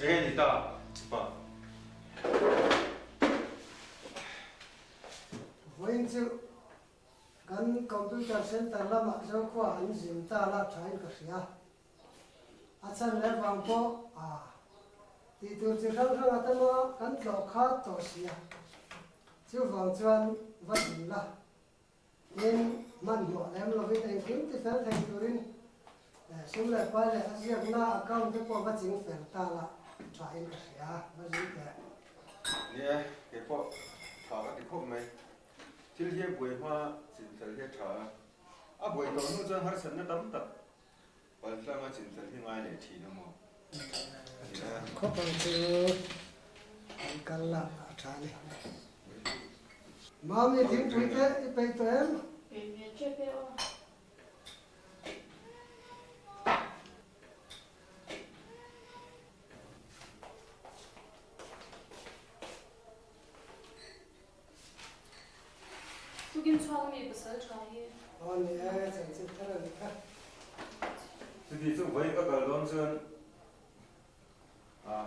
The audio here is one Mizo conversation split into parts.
Enge ni ta pa? Vawiin chu kan computer center lamah Zokhua an zin ta la thain ka hria. A chhan leh vang pawh a tih tur chi hrang hrang a tam a, kan tlawh khat tawh si a. Chuvang chuan va zin la. Tin, hmanhmawh lem lovin engkim ti fel thei turin sum leh pai leh a ziakna account te pawh va ching fel ta la thain ka hria, va zin teh. Ni e, kei pawh tha ka ti khawp mai. Thil hi a buai hma chin fel hi a tha a, a buai tawh hnu chuan harsatna tam tak paltlanga chin fel hi ngai leh thin a maw? A tha khawp ang chu an kal la a tha a ni. Mami thingpui te i peih tawh em? Peih ve tep e aw. Tukin chhuak mi pasal tha hi. Aw ni e, chanchin thar a ni kha. Chuti chu vawi ka kal dawn chuan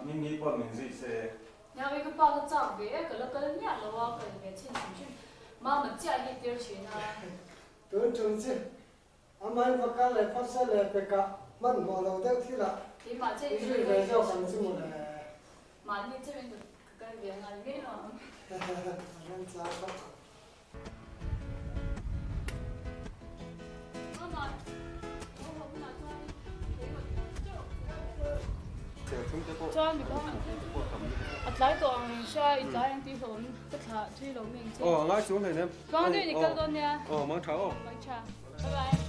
mi mi pawh min zui se. Nia ka pa ka chak ve e, ka la kal miah lo a, kal ve chin hrim hrim. Mama chiah hi tir thin a. Tun tum chu amahin va kal leh phawt se leh pekah hmanhmawh lo deuh thilah Keimah chiah i zui ve zawk ang chu mawle. Mahni chauhin ka kal ve ngai ngei lo ang. A remchang bawk. Chuan mi kha a tlai tawh ang eng hria i tlai ang tih hlawm ka thlah thui lo mi ang che. Aw a ngai chuang hleinem. Tluang deuhin i kal dawn nia. Aw mang tha aw. Mang tha. Bye bye.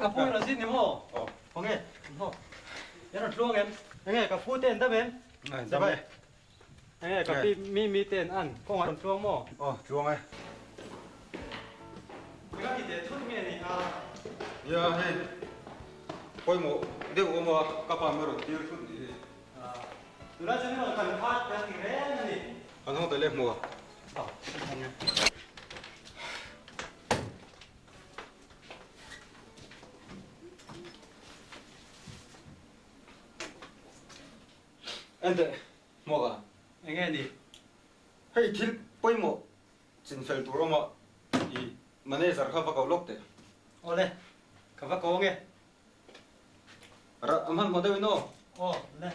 Ka pu i rawn zin ni maw? Aw. Khawnge? Maw? I rawn tluang em? Enge ka pu te an dam em? Dam e. Enge ka pi mi mi te an an kawngah rawn tluang maw? Aw, tluang e. Ka ti teh thut nge ni a? Nia hei pawimawh deuh awm a, ka pa min rawn tir thut ni hi. Tunah chuan i rawn kan khat kan ti reng a ni. Kan hawng ta leh hmu a. Aw, kan hawng e. Enteh, hmuak a. Enge ni? Hei thil pawimawh chinfel tur awm a, i manager kha va ko lawk teh. Awle, ka va ko ange. Ra, a hmanhmawh deuh in aw. Aw, le.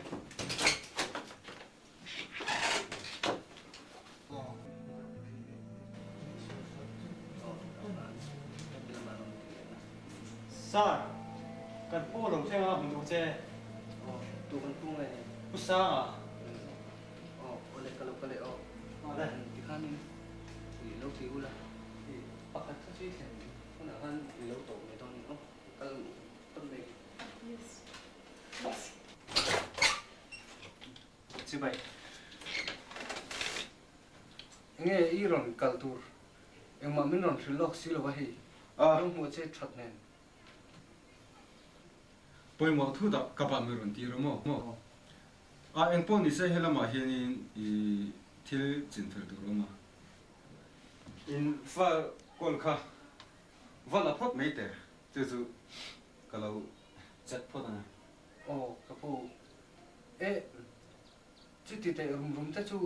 Sir, kan pu lo thleng a hmu duh che. Aw, tu kan pu nge ni? Pu Sanga. Aw, awle ka lo kal e aw. Awle. Tikhanin i lo ti ula, i pakhat kha chu i thlen hunah khan i lo tawp mai dawn aw, kal phawt mai. Yes. Yes. Chibai. Enge i rawn kal tur engmah min rawn hrilh lawk si lo a hei. Lo hmuh che that nen. Pawimawh thu dah ka pa min rawn tir a maw? A eng pawh ni se helamah hianin i thil chin fel tur a awm a. In fa kawl kha va la phawt mai teh, chu chu ka lo chat phawt ang e. Aw ka pu, e chuti teh rum rum te chu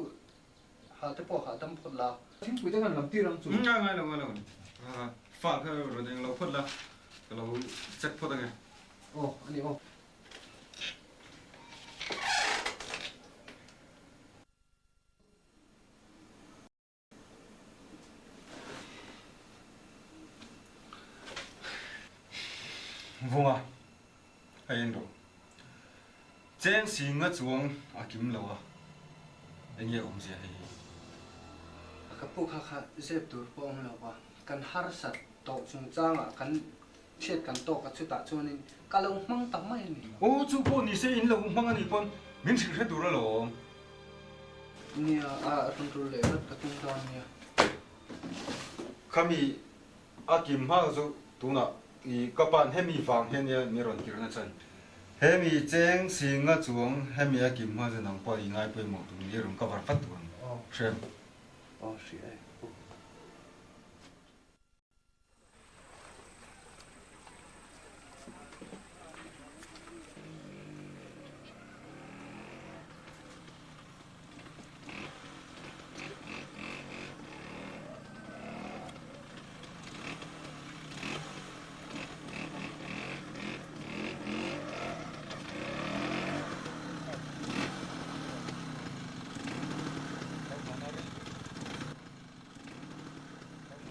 hah te pawh hahdam phawt la. Thingpui te khan lam tir ang chu. Ngai ngai lo ngai lo, fa kha rawn eng lo phawt la, ka lo check phawt ang e. Aw a ni aw. Vunga, hei en rawh. Cheng singa chuang a kim lo a, enge awmzia hei hi? Ka pu kha kha zep tur pawh awm lo va, kan harsat tawh chungchangah kan chhiat kan tawk a chutah chuanin ka lo hmang ta mai a ni. Aw chu pawh ni se in lo hmang a nih pawn min hrilh hre tur alawm. Nia, a rawn rul leh vat ka tum dawn nia. Khami A kim hma chu tunah i ka pa'n hemi vang hian nia mi rawn tirhna chan. Hemi cheng singa chuang hemi a kim hma chu nang pawh i ngai pawimawh tur ni rawn cover vat tur ang hre. Aw hria e pu.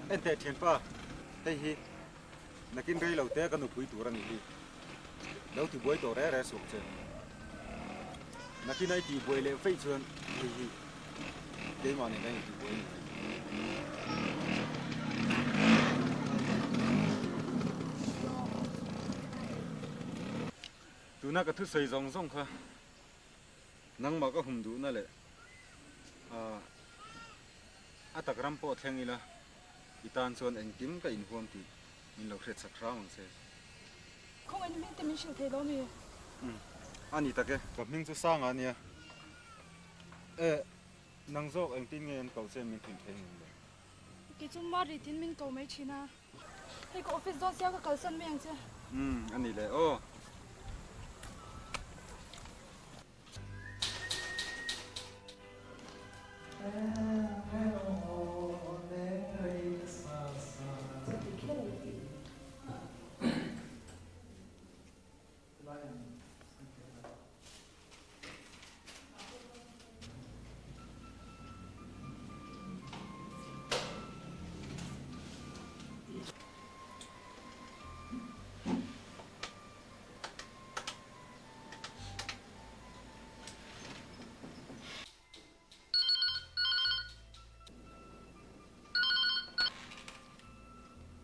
Enteh thianpa, hei hi nakin rei lo te ka nupui tur a nih hi. Lo tibuai tawh reh reh suak che. Nakin a i tihbuai leh feih chuan hei hi keimah nen kan intihbuai a ni mai. Tuna ka thusawi zawng zawng kha nangmah ka hum duhna leh a tak ram pawh thleng ila i tan chuan engkim ka inhuam tih min lo hriat chak hram ang che. Khawngaih hming te min hrilh thei lo mi? Umm, a ni tak e. Ka hming chu Sanga a nia. E, nang zawk engtin nge an ko che min hrilh thei ngem le? Kei chu Mari tiin min ko mai thin a. Hei ka office dawn sia ka kalsan mai ang che. Umm, a ni le aw.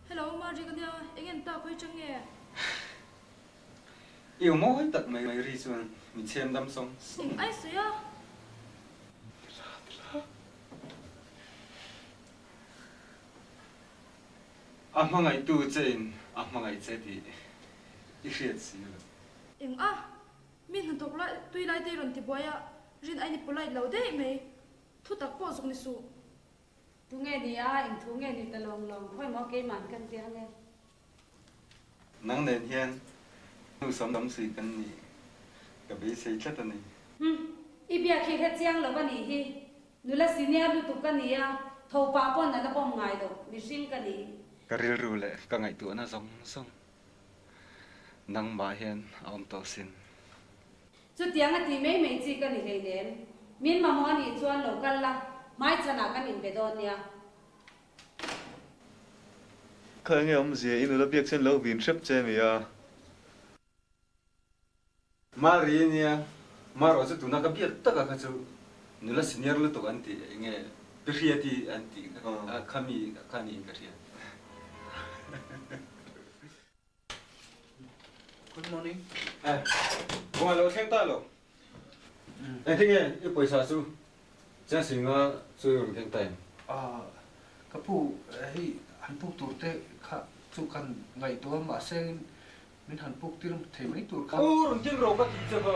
Hello, Margie ka nia, eng en tak hawi chang nge? I aw mawi tak mai mai ri chuan min chhem dam sawng sawng. Eng ai sawi a? Tila tila. A hmangaihtu che in a hmangaih che tih i hriat si lo. Eng a? Mi hnathawk lai tui lai te i rawn ti buai a, rin ain i polite lo daih mai. Thu tak pawh zuk ni suh. Tu nge ni a, eng thu nge ni ta lawng lawng, khawi maw keimah an kan chiang e. Nang nen hian nu sam tam si kan nih ka beisei tlat a ni. Umm, i biak hi hre chiang lo a nih hi. Nula senior lutuk ka ni a, tho pah pawn a la pawm ngai lo, mihring ka ni. Ka rilru leh ka ngaihtuahna zawng zawng nangmah hian a awm tawh sin. Chutiang a tih mai mai chi ka ni hleinem. Min mamawh a nih chuan lo kal la, hmaichhanah kan inbe dawn nia. Kha enge awmzia i nula biak chuan lo vin hrep che mi a? Mari nia, Maro chu tuna ka biak taka kha chu nula senior lutuk an ti enge Pi Hriati an tih kha mi kha niin ka hria. Good morning. Eh, kawngah lo thleng ta lo. Engtin nge i pawisa chu Chiangsinga chu i rawn keng ta em? Ah, ka pu hei han puk tur te kha chu kan ngaihtuah a mahse min han puk tir thei mai tur kha. Aw rawn keng rawh ka tih che kha.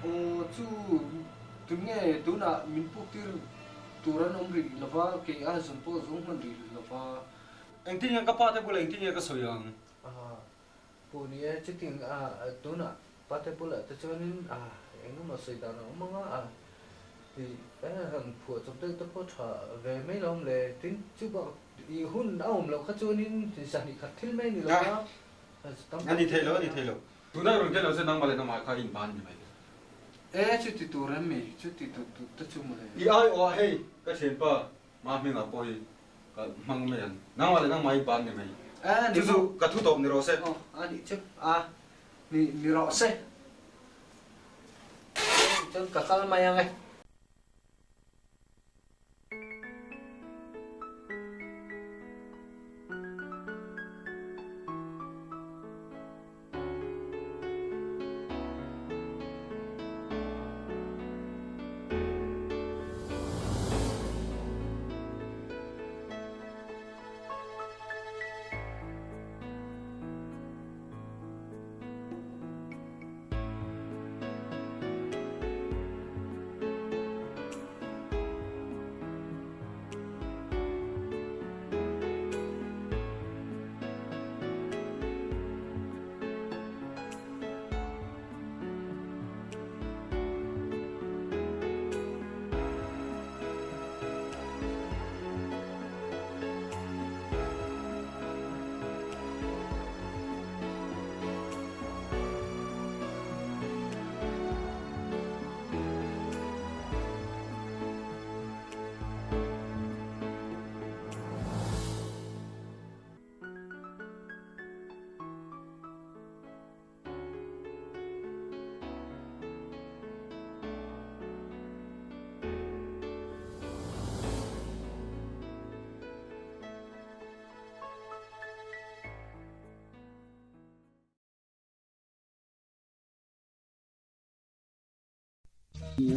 Aw chu tunge tunah min puk tir tur an awm rih lova kei a zawn pawh zawng hman rih lova. Engtin nge ka pa te bulah engtin nge ka sawi ang? Aw pu ni e chuting a tunah pa te bulah te chuanin a engemaw sawi dan a awm ang a i han phuah chawp deuh te pawh tha ve mai lo awm le tin chu bak i hun a awm loh kha chuanin zahnih khat thil mai ni lo a. A ni thei lo, a ni thei lo. Tuna rawn tel lo che nangmah leh nangmah kha i inban ni mai. E, chuti tur em mi? Chuti tur tur te chu mawle. I ai awh a hei, ka thianpa ma hmingah pawh hi ka hmang mai ang. Nangmah leh nangmah i inban ni mai. E, ni Chu chu ka thu tawp ni rawh se. Aw, a nih chu. A, ni, ni rawh se. Chuan ka kal mai ang e.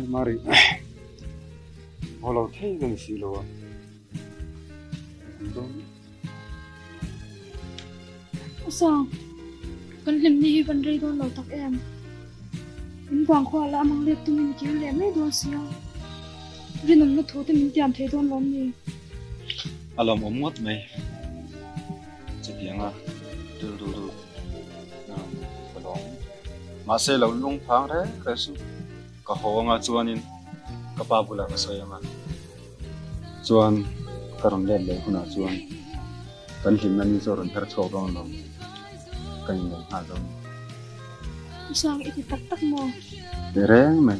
Mari haw lo thei ka ni si lo a. Usang, kan hlim ni hi van rei dawn lo tak em? Min vang khua la amang let tumin i kir leh mai dawn sia. Rinawmna thu te min tiam thei dawn lawm ni? A lawmawm ngawt mai. Chutianga rilru ka lawm. Mahse lo lung phang reng reng suh. Ka haw anga chuanin ka pa bulah ka sawi anga chuan ka rawn let leh hunah chuan kan hlimna ni chu a rawn her chhuak dawn lo ka inneih nghal dawn. Usang i ti tak tak maw? Ti reng mai.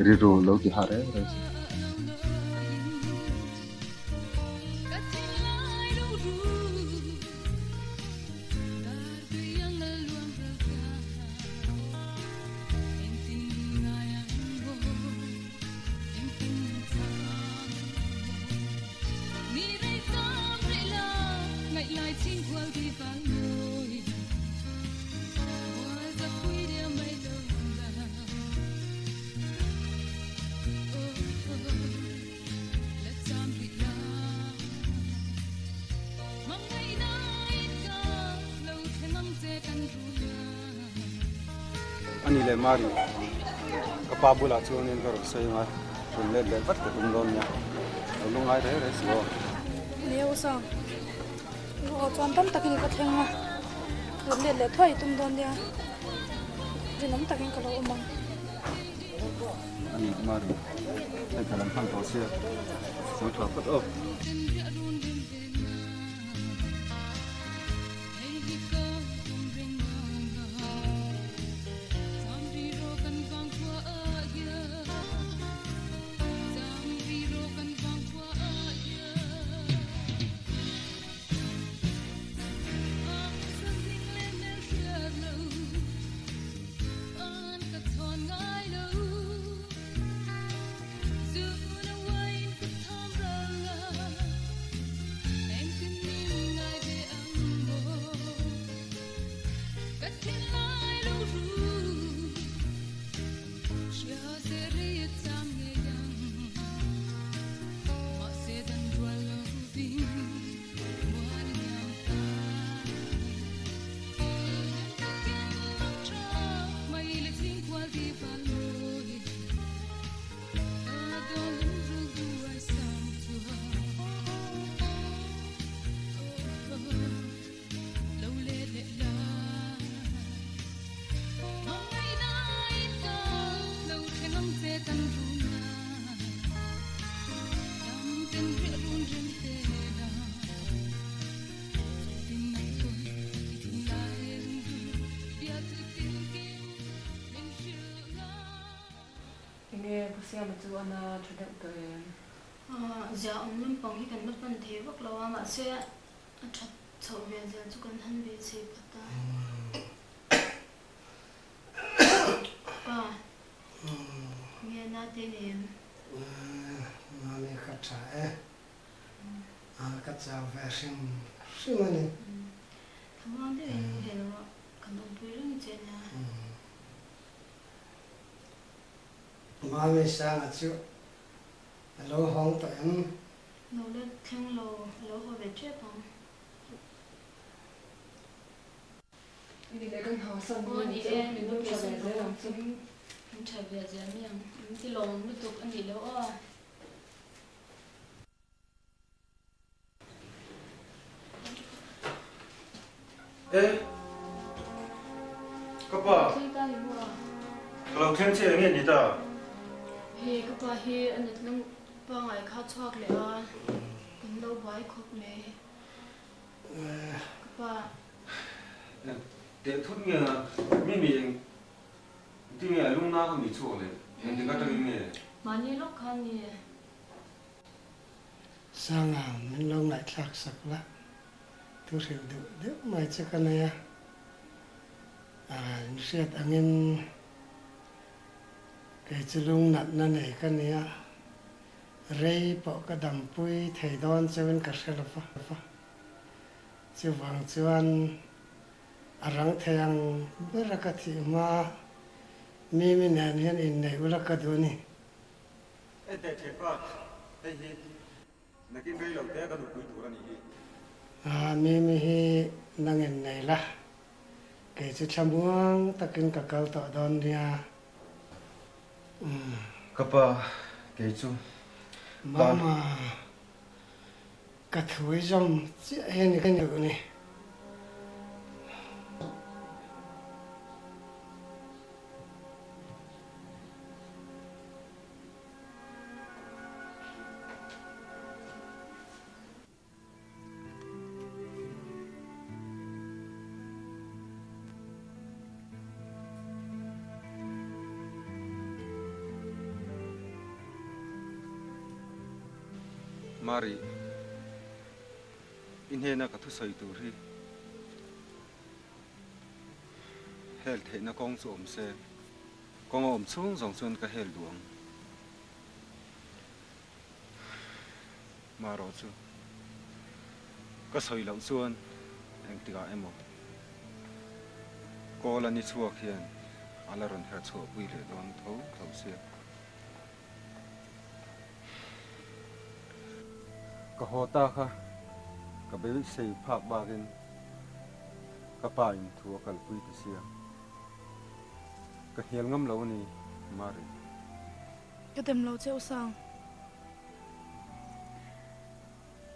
Rilru lo ti ha reng reng suh. Ani leh Mari ka pa bulah chuanin ka rawn sawi ngai rawn let leh vat ka tum dawn nia lo lungngai reng reng si aw. Ni u Sang, i aw chuan tam takin ka thleng a, rawn let leh thuai i tum dawn nia, rinawm takin ka lo awm ang. Ani Mari, hei ka lam hman tawh sia, sawi tha phawt aw. Enge Pu Siama chu a na tha deuh tawh em? Zia awm lampang hi kan la pan thei vak lo a, mahse a that chhoh ve zel chu kan han ve chei phawt a. Pa. Na te nei em? Mami ka tha e. Ka chau ve hrim hrim a ni. Thlamuang deuhin muhil rawh, kan awmpui reng che nia. Mami Sanga chu a lo hawng tawh em? Lo la thleng lo, a lo haw ve tep ang. Aw ni e, min lo tha ve zel ang chu. Min tha ve zel mai ang. Min ti lawm lutuk a nih loh aw. E, ka pa. Thleng ta ni maw? Ka lo thleng che eng nge ni ta? Hei ka pa hi a natna pangngai kha chhuak leh a, kan lo buai khawp mai. Ka pa. Teh thut nge a, mi mi eng ti nge a lungna kha mi chhuak leh eng tik atangin nge? Mahni lawk khan nge? Sanga min lo ngaihthlak sak la, thu hrilh duh deuh mai che ka nei a, in hriat angin kei chu lungnatna nei ka nia, rei pawh ka dampui thei dawn cheuhin ka hre lo va. Chuvang chuan a rang thei ang ber a ka thih hma Mimi nen hian inneih ula ka duh a ni. Enteh thianpa, hei hi nakin rei lo te ka nupui tur a nih hi. A, Mimi hi nang innei la, kei chu thlamuang takin ka kal tawh dawn nia. Umm. Ka pa, kei chu. Mama. Ka thui zawm chiah hian ka duh ni. Mari, i hnena ka thusawi tur hi hel theihna kawng chu awm se, kawng a awm chhung zawng chuan ka hel duh ang. Marawh chu ka sawi loh chuan engtikah emaw kawl a ni chhuak hian a la rawn herh chhuah pui leh dawn tho tho sia. Ka haw ta kha ka beisei phak bakin ka pa in thu a kalpui ta sia. Ka hnial ngam lo a ni Mari. Ka dem lo che u Sang.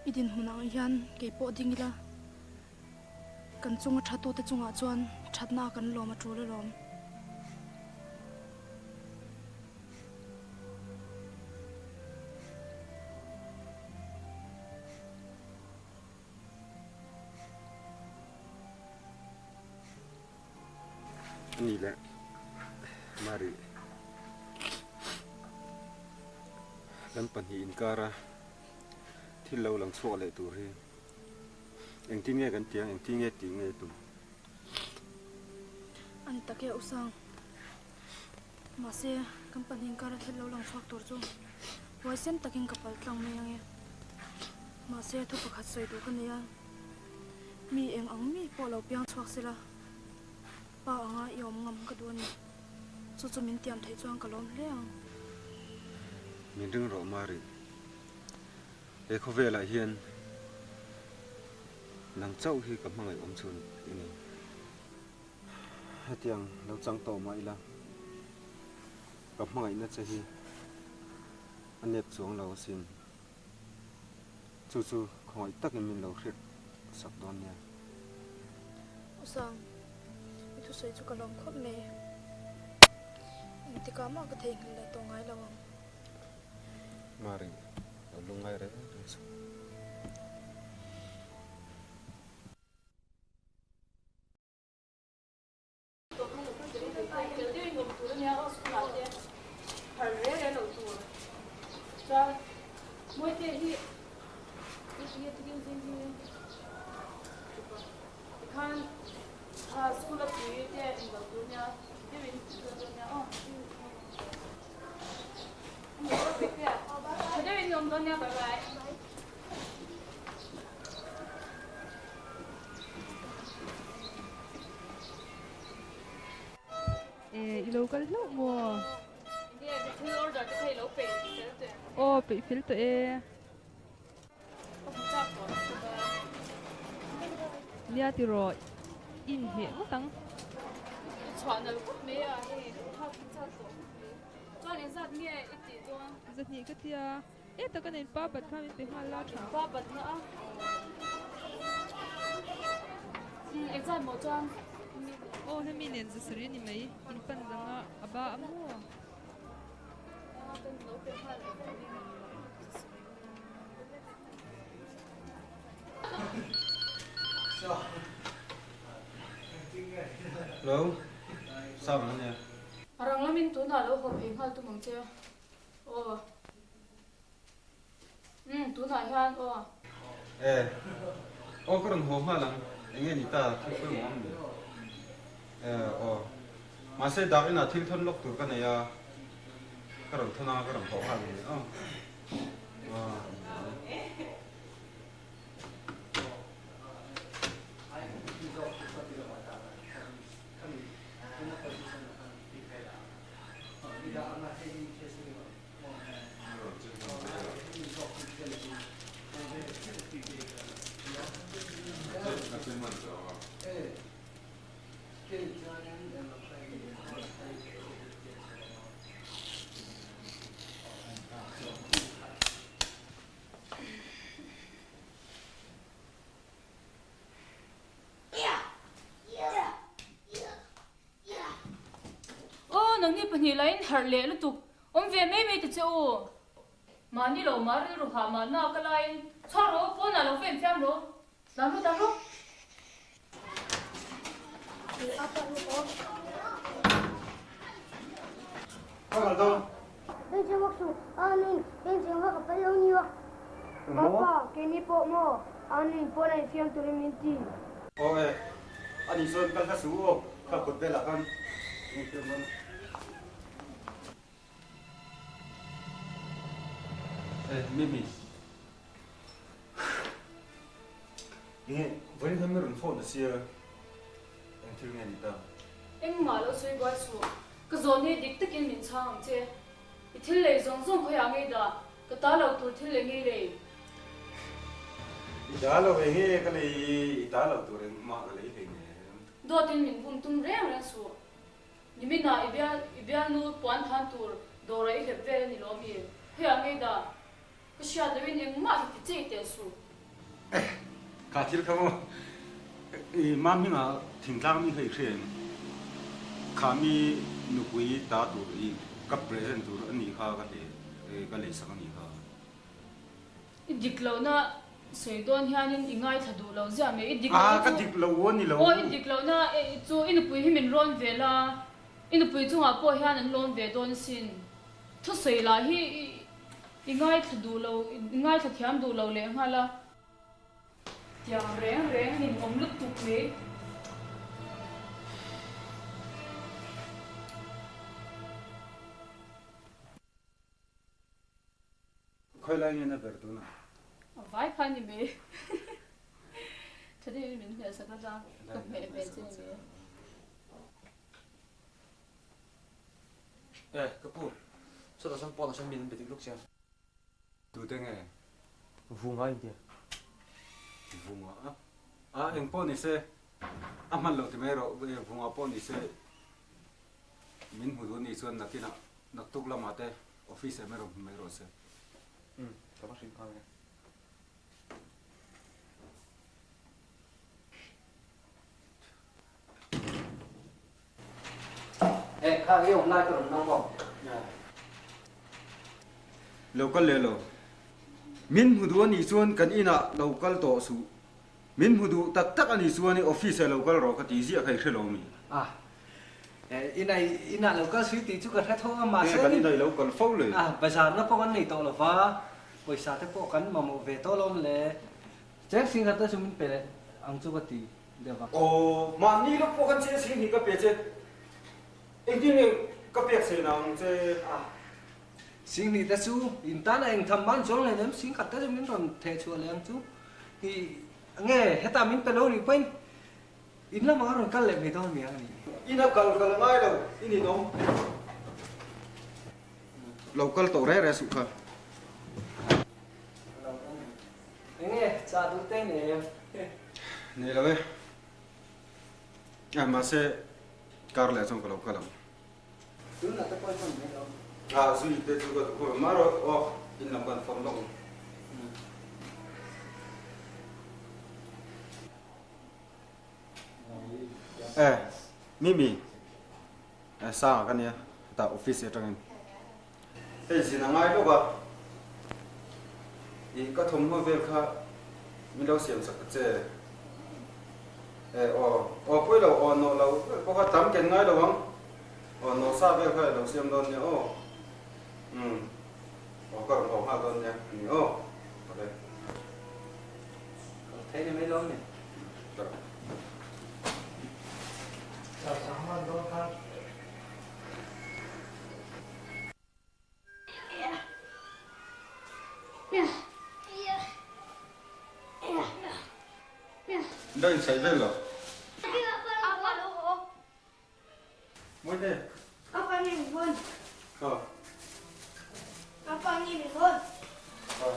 I dinhmun ang hian kei pawh ding ila, kan chunga thatute chungah chuan thatna kan lawm a tul alawm. A ni leh Mari kan pahnih inkara thil lo lang chhuak leh tur hi engtin nge kan tih ang engtin nge tih nge tum. A ni tak e Usang, mahse kan pahnih inkara thil lo lang chhuak tur chu huaisen takin ka pal tlang mai ang e. Mahse thu pakhat sawi duh ka nei a, mi eng ang mi pawh lo piang chhuak sela. Pa anga i awm ngam ka duh a ni. Chu chu min tiam theih chuan ka lawm hle ang. Min ring rawh Mari. He khawvelah hian nang chauh hi ka hmangaih awm chhun i ni. Hetiang lo chang tawh mah ila ka hmangaihna che hi a nep chuang lo asin. Chu chu khawngaih takin min lo hriat sak dawn nia. U Sang, i thusawi chu ka lawm khawp mai. Engtikah mah ka theihnghilh leh tawh ngai lo ang. Mari, lo lungngai reng reng suh. dawn nia, bye bye. E, i lo kal hlauh maw? Enge ka thil order te kha i lo peih fel tawh em? Aw, peih fel tawh e. Ka hmu chak tawh lutuk a. Nia tiraw, i inhmeh ngawt ang. I chhuah nalh khawp mai a, hei thak hi chak tawh khawp mai. Chuan engzat nge i tih dawn? Zahnih ka tia, e taka nen pa bat kha min pe nghal la tha. Pa bat na a. Umm engzat maw chuan? Aw hemi nen zasarih a ni mai, in pan dang a, a ba a maw? A kan lo pe nghal leh vek mai. Hello, Sam a nia. A rang lamin tunah lo haw phei nghal tum ang che. Aw. Umm, tunah hian aw. E. Aw ka rawn haw nghal ang. Eng nge ni ta, thil pawimawh ang ni. E, aw. Mahse dak inah thil thawn lawk tur ka nei a, ka rawn thawn anga ka rawn haw nghal ang ni aw. Aw, nangni pahnih lahin harh leh lutuk awm ve mai mai ta che u. Mahni lo mah rilru hah mahna ka laiin chhuak rawh u, pawnah lo va infiam rawh u. Tlan ru, tlan ru. Aw e, ani chuan kal hla suh aw, ka kut velah khan infiam dawn a. E, Mimi. Enge, vawiin khan mi rawn phone ta sia, eng thil nge ni ta? Engmah lo sawi buai suh, ka zawn hi dik takin min chhang ang che. I thil lei zawng zawng khawiah ngei dah, ka ta lo tur thil lei ngei lei. I ta lo enge ka lei, i ta lo tur engmah ka lei hlei nem. Dawtin min bum tum reng reng suh. Niminah i bial, i bialnu puan than tur dawra i hlep vel a ni lawm i, khawiah ngei dah? Ka hriat loin engmah hi ti chei teh suh. Eh, ka thil kha maw? I mam hmingah thingtlang mi kha i hria em? Kha mi nupui ta tur i ka present tur a nih kha ka hle, ka leisak a nih kha. I dik lohna sawi dawn hianin i ngaithla duh lo ziah mai. I dik lohna chu. Ka dik lo a ni lo. Aw, i dik lohna chu i nupui hi min rawn ve la, i nupui chungah pawh hian an lawm ve dawn asin. Thusawi lah hi i ngaithla duh lo, i ngaithla thiam duh lo leh nghal a. Tiang reng reng in awm lutuk mai. Khawi lai nge na ber tunah? A vai kha ni mai. Tha deuhin min hmeh sak atang ka hmeh ve che ni mai. E, ka pu, chutah chuan pawnah chuan min an be dik lawk che a. Tute nge? Vunga in tia. Vunga a? A, eng pawh ni se, a hman loh ti mai rawh, vunga pawh ni se, min hmu duh ni chuan nakinah, naktuk lamah te office ah mai rawn hmu mai rawh se. Umm, ka va hrilh nghal nge. E kha i awm lai ka rawn nang maw? Lo kal leh lo. Min hmu duh a nih chuan kan inah lo kal tawh suh. Min hmu duh tak tak a nih chuan i office ah lo kal rawh ka tih ziah kha i hre lo mi? A, inah inah lo kal sui tih chu ka hre tho a mahse. Nge kan inah i lo kal fo le? A, bazar na pawh kan nei tawh lo va, pawisa te pawh kan mamawh ve tawh lawm le. Cheng singkhat te chu min pe leh ang chu ka ti. deuh a. Aw, mahni lawk pawh kan che sing hi ka pe che. Engtin nge ka pek se nang che? A, Singhnih te chu in tan a eng tham man chuang hle nem, singkhat te chu min rawn theh chhuah leh ang chu. I nge hetah min pe lo nih pawhin in lamah a rawn kal leh mai dawn mi ang a ni. Ina kal kal a ngai lo, i ninawm. Lo kal tawh reh reh suh kha. Enge chah duh te nei em? Nei lo e. A mahse kar leh chuan ka lo kal ang. Tunah te pawh i hman mai lo. A zui te chu ka duh khawp a, mahrawh aw in lam kan fawm lawk ang. E Mimi. Sanga ka nia, hetah office atangin. Hei zin a ngai lawk a, ih ka thawmhnaw vel kha min lo siam sak ta che. E aw, aw pawi lo, aw nawh lo vel pawh kha tam ken ngai lo ang, aw nawh sa vel kha i lo siam dawn nia aw. Umm, aw ka rawn haw nghal dawn nia a ni aw, awle. Kal thei ni mai lo ni. Đâu in vel lo. Mawi te. Ờ. Ờ,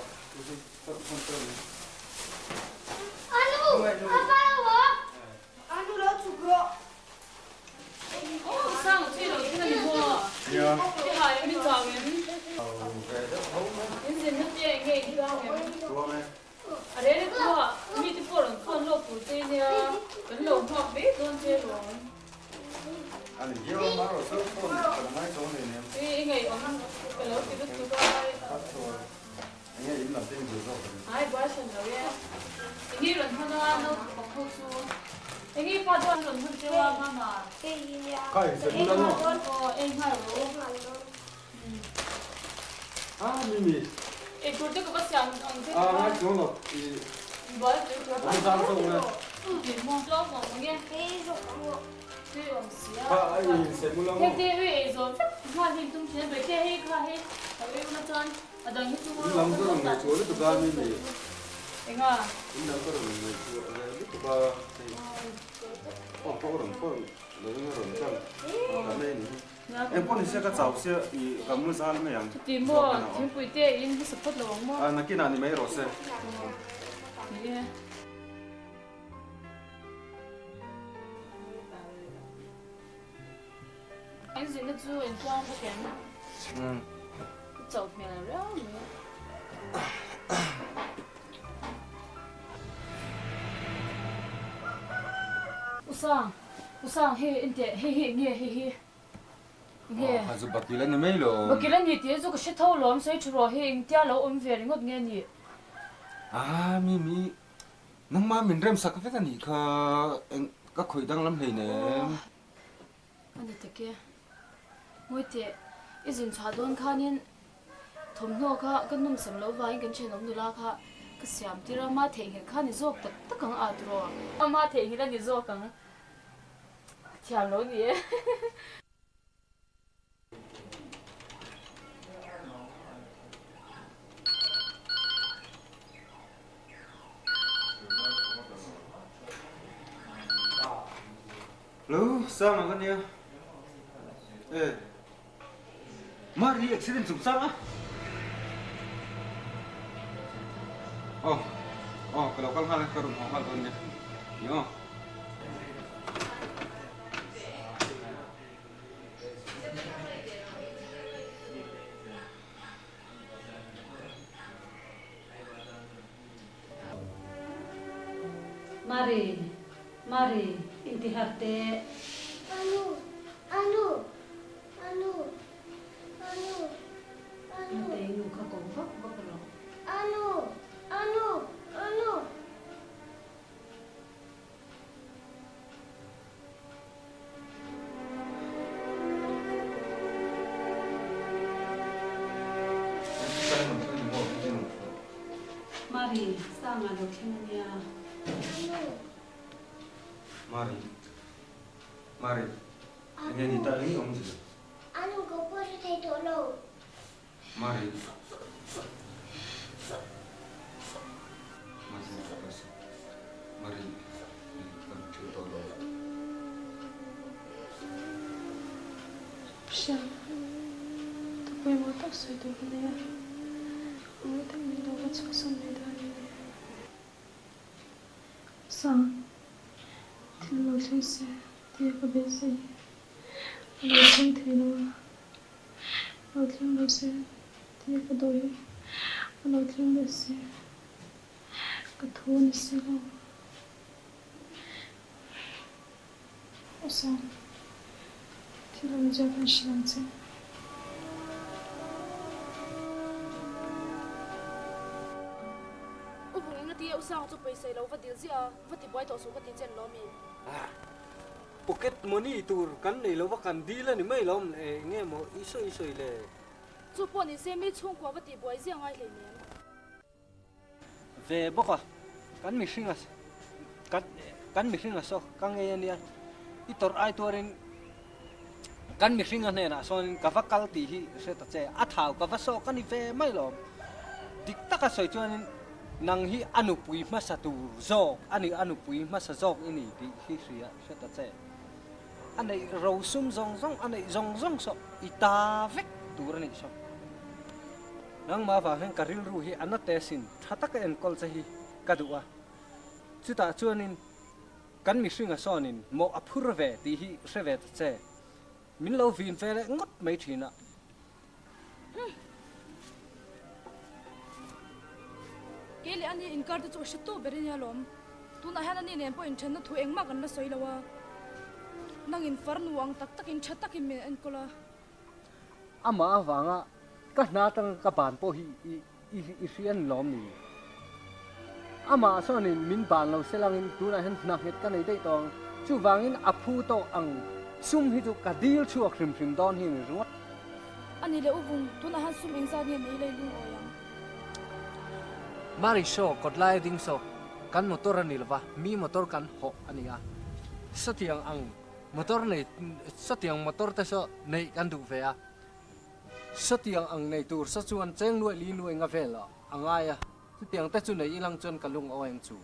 A rel e pawh mi te pawh rawn phone lawk tur che nia kan lo hmuak ve dawn che lawm. I i ngaihawm ka lo ti lutuk a. Ai buai hran lo e. Enge rawn hawn a naupang ho chu. Enge pa chuan rawn hawn cheu a mama. Aw ei nghal rawh u. Ah Mimi. Ei tur te ka va siam ang che. Ah ngai chuang lo i. Buai tui tur a zang zawk na. Ti mo tlawm awm ang e. Tui awm sia. Kha a in se mu lam. Hei te ui ei zawm vek nghal hi tum thin a bai te hei kha hei a ui una chuan a dang hi chu In lam ka rawn ngaihtuah lutuk a Mimi. Enga. In lam ka rawn ngaihtuah ve lutuk a hei. Aw pawh rawn phawrh lo in a rawn tlang ta mai a ni hi. Engpawh ni se ka chau sia i ka mu zal mai ang. Chuti maw thingpui te in hmasa phawt lo ang maw? A nakinah ni mai rawh se. Ni e. In zinna chu in tluang bawk em? I chauh hmel riau mai. Usang. Usang hei enteh hei hi enge hei hi enge. Aw kha chu bakil a ni mai lo. Bakil a ni tih chu ka hre tho lawm sawi tha rawh hei engtia lo awm ve ringawt nge ni. Ah Mimi nangmah min remsak vek a nih kha eng ka khawih danglam hleinem. A ni tak e. Ngawi teh i zin chhuah dawn khanin thawmhnaw kha ka nawmsam loh vangin kan thenawm nula kha ka siam tir a, ma theihnghilh kha a ni zawk tak tak ang a tiraw? Ma theihnghilh a ni zawk ang. Thiam lo ni e. Hello, Sanga ka nia. E. Mari accident chung chang a. Oh. Oh, ka lo kal nghal ka rawn haw nghal dawn nia. Ni aw. Mari, Mari, inti harh teh. Anu, anu, anu, anu, anu. Matei nu kha ko vak vak rawh. Anu, anu, anu. Mari, Sanga lo thleng a nia. Mari, Mari, enge ni ta eng awm zia? Anu ka pawh hre thei tawh lo. Mari. Mahse ka sa. Mari kan thil tawh lo. Hriat ka pawimawh tak sawi tur ka nei a, ngawi tak min lo va chhuahsan mai dawn em ni? Sang, thil lo thleng se tia ka beisei hi a lo thleng thei lo a, lo thleng lo se tia ka dawi hi a lo thleng leh se ka thu a ni si lo. U Sang, thil awmzia kan hrilh ang che. U Vung eng ati e U Sang chu pawisa i lo va dil ziah a, va ti buai tawh suh ka ti chen lo mi. Pocket money tur kan nei lo va kan dil a ni mai lo eng nge maw i sawi sawi le. Chu pawh ni se mi chhungkua va ti buai ziah ngai hleinem. Ve bawk a, kan mihring a kan kan mihring a saw ka ngei a nia, i tawrh ai tuarin kan mihring a hnenah sawn ka va kal tih hi hre ta che, a thau ka va sawk a ni ve mai lawm. Dik taka sawi chuanin nang hi a nupui hmasa tur zawk a ni, a nupui hmasa zawk i ni tih hi hria hre ta che. A neih rosum zawng zawng, a neih zawng zawng saw i ta vek tur a nih saw. Nangmah vang hian ka rilru hi a na te sin, tha taka enkawl che hi ka duh a. Chutah chuanin kan mihringa sawnin mawh a phur ve tih hi hre ve ta che. Min lo vin ve leh ngawt mai thin a. Kei leh ani inkar te chu a hre tawh ber ania lawm. Tunah hian ani nen pawh inthenna thu engmah kan la sawi lo a. Nangin farnu ang tak takin tha takin min enkawl a. Amah avanga ka hna atanga ka ban pawh hi i hria ni lawm ni? Amah sawnin min ban lo se langin tunah hian hna nghet ka nei daih tawh ang. Chuvangin a phu tawh ang sum hi chu ka dil chhuak hrim hrim dawn hi a ni ringawt. A ni leh u vung, tunah hian sum engzat nge nei lei lungawi ang? Mari saw kawt lai a ding saw, kan motor a ni lova, mi motor kan hawh a ni a. Sawtiang ang motor nei, sawtiang motor te saw neih kan duh ve a. Sawtiang ang nei tur saw chuan cheng nuaih li nuaih nga vel a ngai a, chutiang te chu nei ilang chuan ka lung a awi ang chu.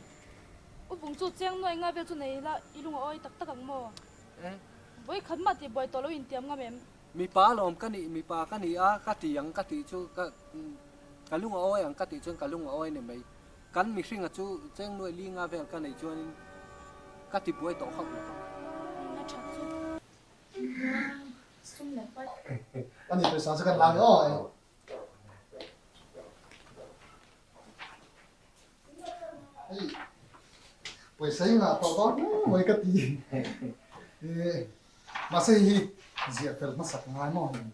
U vung chu cheng nuaih nga vel chu nei ila i lung a awi tak tak ang maw? E. Vawi khat mah tih buai tawh lo intiam ngam em? Mipa lawm ka nih, mipa ka ni a, ka ti ang ka tih chu ka ka lung a awi ang ka tih chuan ka lung a awi ni mai. Kan mihringa chu cheng nuaih li nga vel ka neih chuanin ka ti buai tawh hauh lo vang. A that chu. Ani pawisa chu kan la nge aw. Hei pawisa hi ngah tawh dawn hle mai ka ti. Mahse hei hi ziah fel hmasak ngai maw hei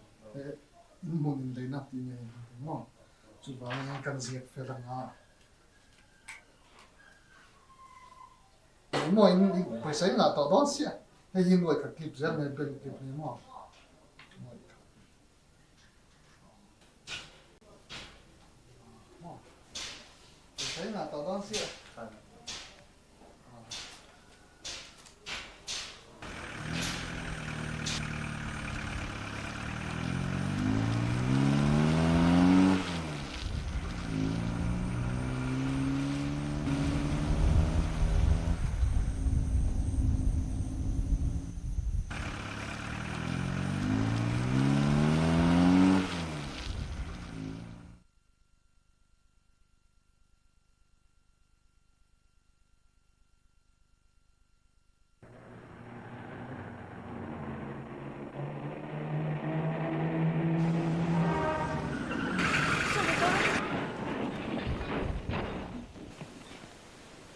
in hmun in leina tih nge maw chuvangin kan ziah fel anga. Maw in pawisa hi ngah tawh dawn sia hei hi nuai khat clip zel mai bank clip ni maw nuai khat maw pawisa hi ngah tawh dawn sia.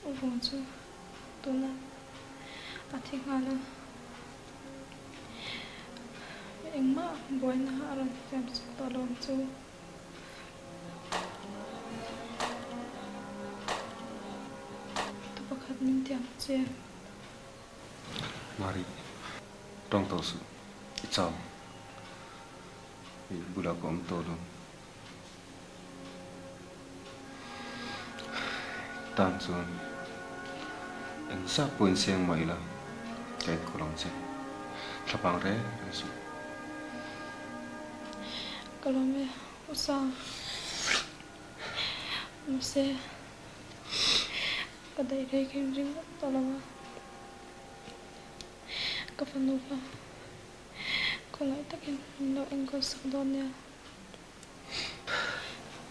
U vawng chu tuna a thi nghal a, engmah buaina a rawn siam chhuak tawh lo ang chu. Tu pakhat min tiam che. Mari, tawng tawh suh, i chau. I bulah ka awm tawh lo. Tan chuan eng zat pawhin seng mah ila ka enkawl ang che. Thlapang reng reng suh. Ka lawm e. U Sang, mahse ka daih rei kha in ring vak tawh lo a, ka fanu kha khawngaih takin min lo enkawl sak dawn nia.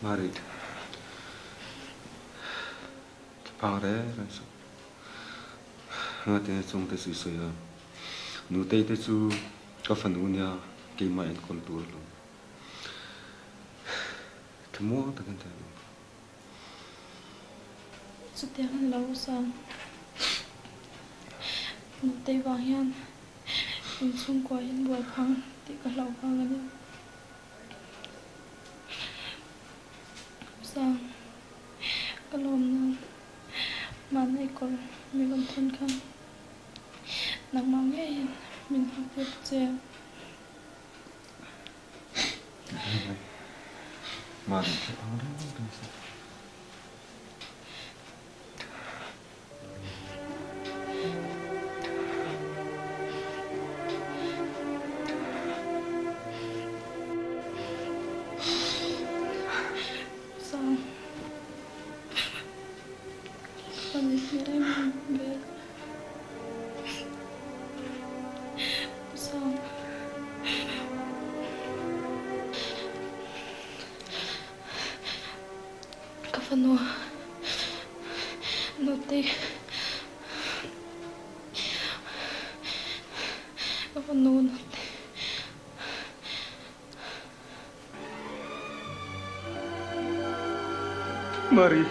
Marit, thlaphang reng reng suh. Ngate chungte chu i sawi a, Nutei te chu ka fanu nia keimah enkawl tur alawm. Thlamuang takin thei ang. Chutiang a ni lo Usang. Nutei vang hian inchhungkua in buai phang tih ka hlauh vang a ni. Usang, ka lawm nan mahni kawr min rawn thawn khan nangmah ngeiin min hak tir ta che. Sang. Ka ni hmel em em vel. Sang. Ka fanu nute ka fanu nute. Mari.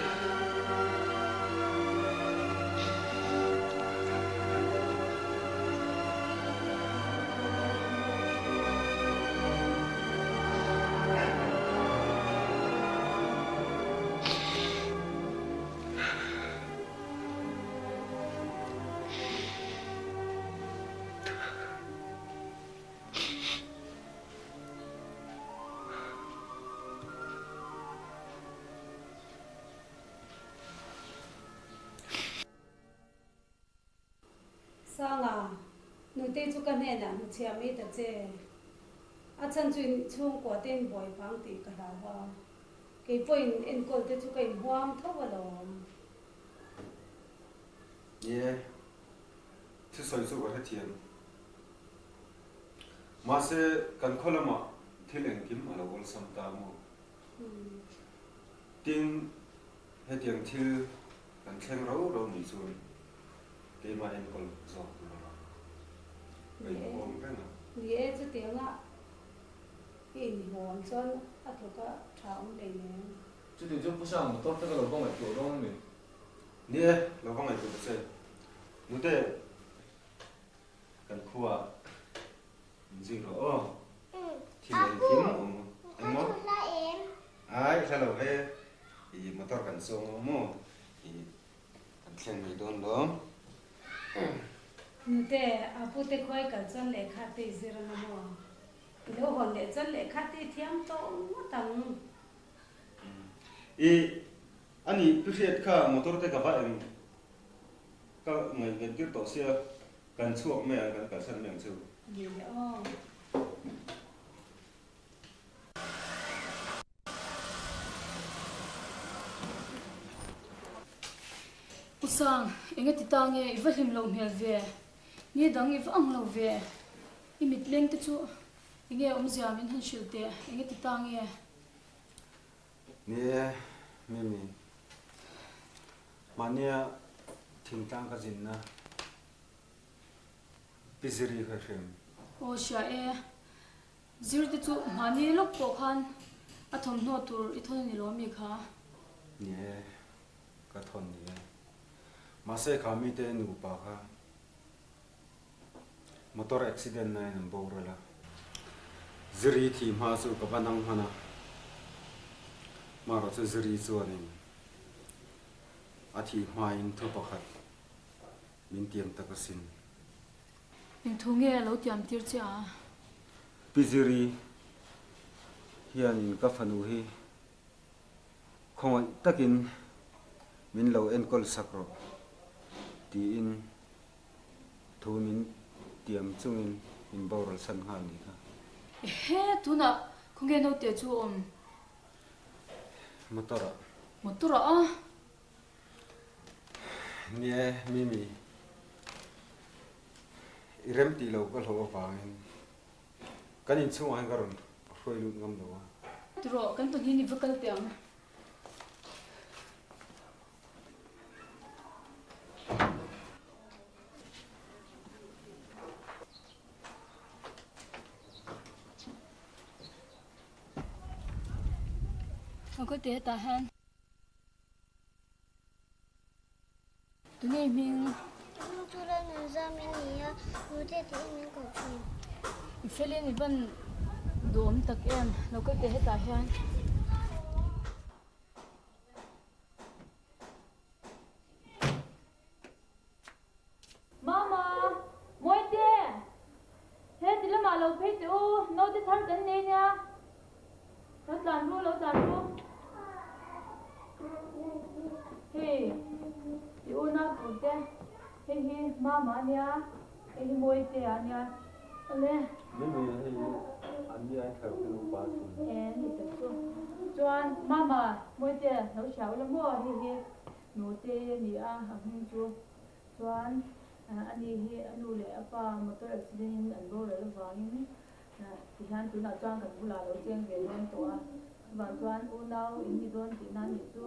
Sanga, Nutei chu ka hnenah hmuchhiah mai ta che. A chhan chu in chhungkua te in buai vang tih ka hlau a. Kei pawhin enkawl te chu ka inhuam tho alawm. Ni e, thusawi chu ka hrethiam. Mahse, kan khaw lamah thil engkim a lo awlsam ta maw? Tin, hetiang thil kan thleng ro ro nih chuan keimah enkawl zawk tur a lo ka inhuam reng a. Ni e, chutianga i inhuam chuan a tluka tha awm hlei nen. Chutiang chuan Pu Sang motor te ka lo va ngaihtuah dawn a ni. Ni e, lo va ngaihtuah ta che. Nute. Kan khua in zui rawh aw. Thil engkim awm eng maw? Ai hla lo ve. I motor kan sawng aw maw? I kan thleng mai dawn lawm. Nute, a pute khuai kal chuan lehkha te i zir anga maw? I lo hawn leh chuan lehkha te i thiam tawh ngawt ang. I ani pi hriat kha motor te ka va eng Ka ngaihven tir tawh sia, kan chhuak mai ang, kan kalsan mai ang chu. Ni le aw. U Sang, eng ati ta nge i va hlim loh hmel ve? Ni dang i va ang lo ve? I mit leng te chu enge awmzia min han hrilh teh, eng ati ta nge? Ni e, Mimi. Mahnia thingtlang ka zinna Pi Ziri kha hrim. Aw hria e, Zir te chu mahni lawk pawh khan a thawmhnaw tur i thawn a ni lo mi kha? Ni e, ka thawn ni e. Mahse kha mite nupa kha Motor accident na in an boral a. Ziri thih hma chu ka va nang hman a. Marawh chu Ziri chuanin a thih hmain thu pakhat min tiam tak asin. Eng thu nge a lo tiam tir che a? Pi Ziri hianin ka fanu hi khawngaih takin min lo enkawl sak rawh tiin Thu min tiam chungin min boral san nghal ni kha. Ehe, tunah khawnge naute chu awm? Motor ah. Motor ah a? Nie, Mimi. I rem tih lo ka hlauh avangin kan inchhungah hian ka rawn hruai lut ngam lo a. Tiraw, kan pahnih ni va kal teh ang. Ka kawt teh hetah hian tunge i hming? Ka hming chu Lalnunzam i ni a, Nute tiin min koh thin. I felin i van duhawm tak em, lo kal teh hetah hian. Mama, Mawite! He ti lamah lo phei teh u, naute thar kan nei nia. Lo tlan ru, lo tlan ru. Hei, i unau tur te, hei hi Mama a nia, hei hi Mawite a nia. Awle. Mimi, hei hi an nia in thlarau te nupa a sin. E, ni tak chu. Chuan, Mama, Mawite, lo hria ula maw, hei hi Nute a ni a, a hming chu. Chuan ani hi a nu leh a pa motor accident in an boral avangin tihian tunah chuan kan bulah a lo cheng ve dawn tawh a, chuvang chuan unau in ni dawn tihna a nih chu.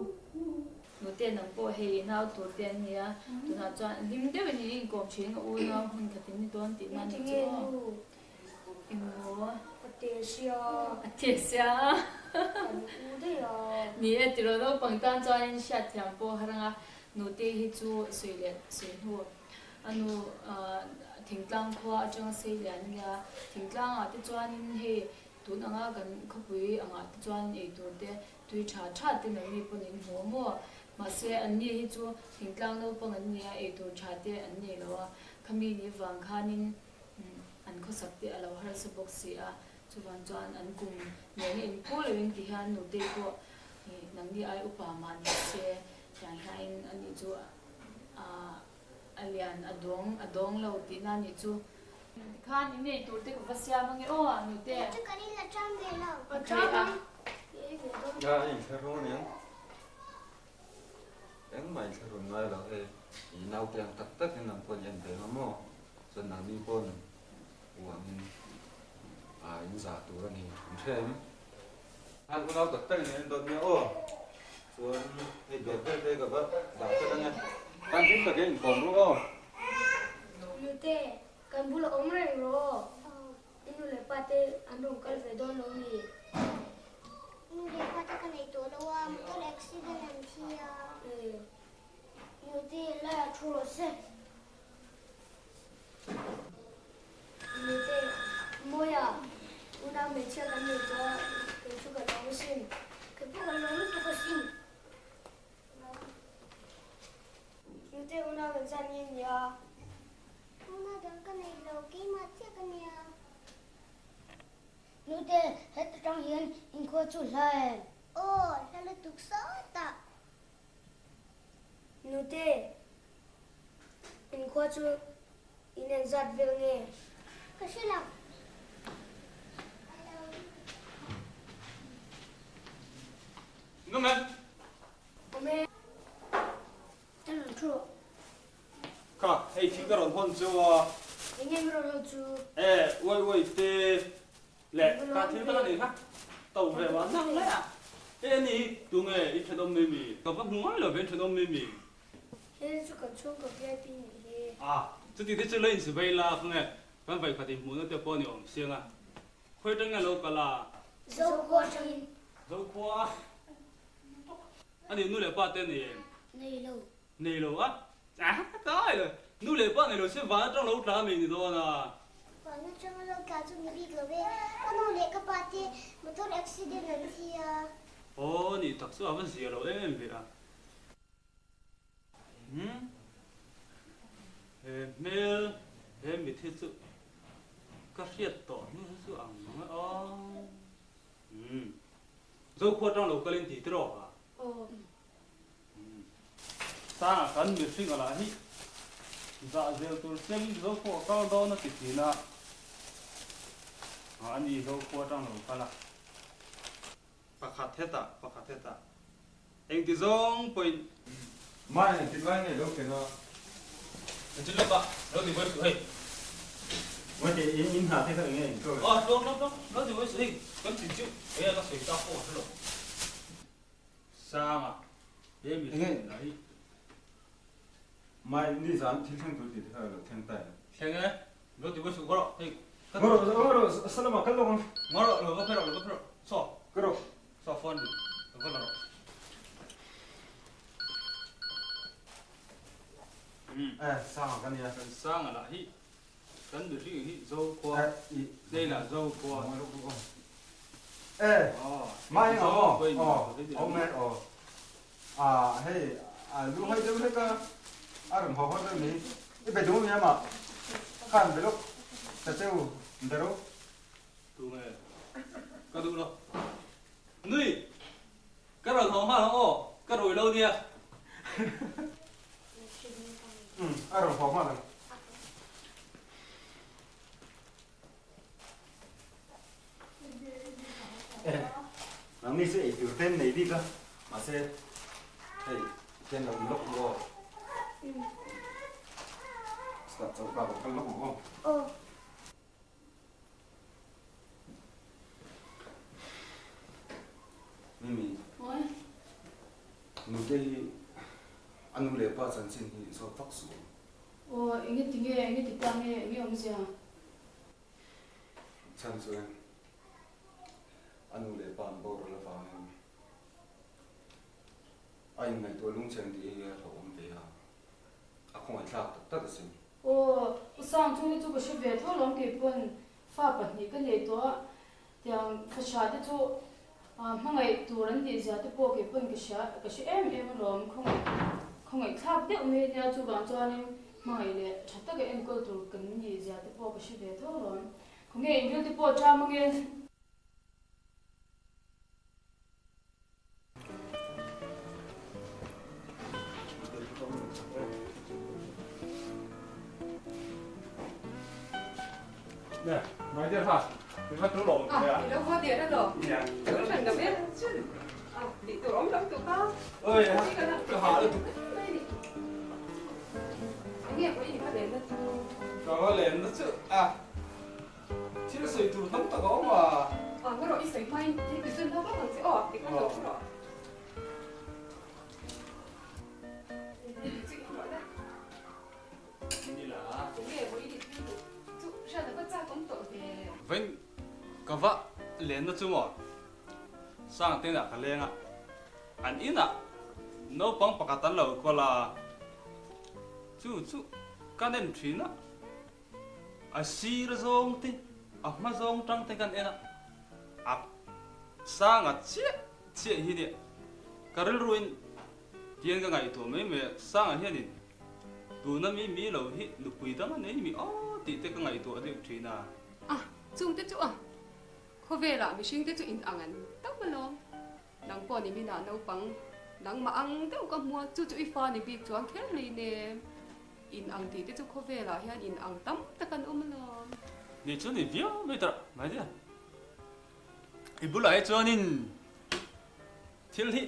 Nute nang pawh hei i nau tur te an nia, tunah chuan hlim deuhin in inkawm thin a unau hmun khat in ni dawn tihna a nih chu aw. Engmaw? A te sia. A te sia a. Kan u daih a. Ni e tiraw naupang tan chuanin hriatthiam pawh a har ang a, Nute hi chu sawi leh sawi hnu a nu thingtlang khua atanga sei lian a nia. Thingtlangah te chuanin hei tun anga kan khawpui angah te chuan eitur te tui tha tha te nangni pawn in hmu a maw? Mahse anni hi chu thingtlang naupang an nia eitur tha te an nei lo a, khami ni vang khanin an khawsak te a lo harsa bawk si a, chuvang chuan an kum nena inpu loin ti hian nute pawh nangni ai upa mah ni se tiang hianin ani chu a lian a dawng a dawng lo tihna a nih chu. Tikhan in nei tur te ka va siam ange aw nute. Chu kan in la chang ve lo. A chang ang. A inthlarung aniang. Engmah in thlarun ngai lo hei i naute ang tak tak in nang pawh in en ve nga maw chuan nangni pawn uangin ah in zah tur a ni an hre em. Khan unau tak tak in en dawt nia aw chuan hei dawt vel te ka va dah fel ange khan hlim takin in kawm ru aw. Nute, kan bula awm reng rawh aw. I nu leh pa te an rawn kal ve dawn lo mi? Nu leh pa te ka nei tawh lo a, motor accident an thi a. Nute laiah thu rawh se. Nute, Mawia, unau hmeichhia kan nei tawh a, kei chu ka lawm asin. Kei pawh ka lawm lutuk asin. Nute unau engzat nge nia? Tuna dang ka nei lo, keimah chiah ka nia. Nute, heta tang hian inkhua chu hla em? Aw, hla lutuk sawtah. Nute, inkhua chu in enzat vel nge? Ka hre lo. Nunge? Awm e. Ka rawn thu rawh. Kha, hei thil ka rawn hawn chu a. Eng nge ka rawn hawn chu? E, uai uai te leh ka thil ka nei kha to ve mah nang mai a. E ani hi tu nge i thenawm mai mi? Ka va hmu ngai lo ve in thenawm mai mi? He chu kan chhungkaw VIP nih hi. A, chuti te chu la insivei la kha nge kan vawikhat inhmuhna te pawh a ni awm siang a. Khawi atang nge lo kal a? Zokhua atangin. Zokhua? A nih nu leh pa te a nei em? Nei lo. Nei lo a? Ah kai lo. Nu leh pa nei lo se van atang lo tla mai ni dawn a. Van atang lo tla chu ni bik lo ve. Ka nu leh ka pa te motor accident an thi a. Aw nih tak chu a va zia lo em em ve a. Umm he hmel he mithi chu ka hriat tawh hnu hi chu ang mang e aw. Umm Zokhua atang lo kalin ti tiraw ha? Aw. Sangah kan mihring a lah hi zah zel tur chengin Zokhua a kal dawn a ti thin a, a ni Zokhua atang lo kal a. Pakhat hetah, pakhat hetah. Engti zawng pawhin. Mai engtik lai nge lo thleng a? Engtin lawk a, lo ti buai suh hei. Ngawi teh, in in hna te kha eng nge in tlawh le? Aw, tlawng tlawng tlawng, lo ti buai suh hei, kan chin chu enge ka sawi tak pawh ka hre lo. Sanga, he mi hriat lah hi. Mai, nizan thil thleng tur tih te kha lo thleng ta em? Thleng e, lo ti buai suh ka rawh, hei. Ngaw rawh, ngaw rawh, Salama kal lawk ang. Ngaw rawh, lo va phei rawh, lo va phei rawh, saw. Ka rawh. Saw phone lo va la rawh. Eh, Sanga ka nia. Kan Sanga lah hi, kan mihring hi Zokhua, nei lah Zokhua. Eh, mai eng ang aw, awm e aw. Ah, hei, a lu hai deuh hlek a, a rawn haw haw deuh ni. I be duh mi amah, khan be lawk ta che u, be rawh. Tunge? Ka duh lo. Nui! Ka rawn haw nghal ang aw, ka rui lo nia. Umm, a rawn haw nghal ang. Eh, nangni chu ei tur ten nei bik a, mahse hei ten lo in lawk u aw. Chutah choka ka kal lawk ang aw. Aw. Mimi, nute hi a nu leh pa chanchin hi zawt vak suh ang. Aw, enge ti nge, enge ti ta nge, enge awmzia? Chhan chuan a nu leh pa an boral avangin a inngaihtuah lungcheng tih hi a hlauhawm ve a, a khawngaihthlak tak tak asin. Aw, U Sang chu hi chu ka hre ve tho lawm kei pawn fa pahnih ka nei tawh a, tiang fahrah te chu hmangaih tur an nih zia te pawh kei pawn ka hria, ka hre em em alawm, khawngaih khawngaih thlak deuh mai ania chuvang chuanin hmangaih leh tha taka enkawl tur kan nih zia te pawh ka hre ve tho alawm, khawnge inril te pawh ṭam ange. Nè, nói tiếp hả? Mình bắt đầu lộ À, thì đâu có tiền đâu rồi. Tưởng rằng là biết chứ. À, bị tụi ống lắm tụi con. Ơi, cái hả được. Nghe có gì có đến đó chứ. Có lên đó chứ. À. Thil sawi tur tam tak a awm a. Aw nga rawh i sawi hmain thil ti chun vak vak ang che aw ti khan lo rawh. Vawiin ka va lenna chu maw Sang te inah ka leng a, an inah naupang pakhat an lo kawl a, chu chu ka nem thin a. A sir zawng te, a hma zawng tang te kan en a, a sanga chiah chiah hi nia ka rilruin tian ka ngaihtuah mai mai a, sanga hianin tuna mi mi lo hi nupui dang a nei mi aw tih te ka ngaihtuah deuh thin a. A, chungte chu a, khawvelah mihring te chu in ang an tam alawm. Nang pawh ni minah naupang nangmah ang deuh ka hmu a, chu chu i fa ni bik chuan kher hlei nem. In ang tih te chu khawvelah hian in ang tam tak an awm alawm. Ni chu ni viau mai tawh mai nia. I bulah hi chuanin thil hi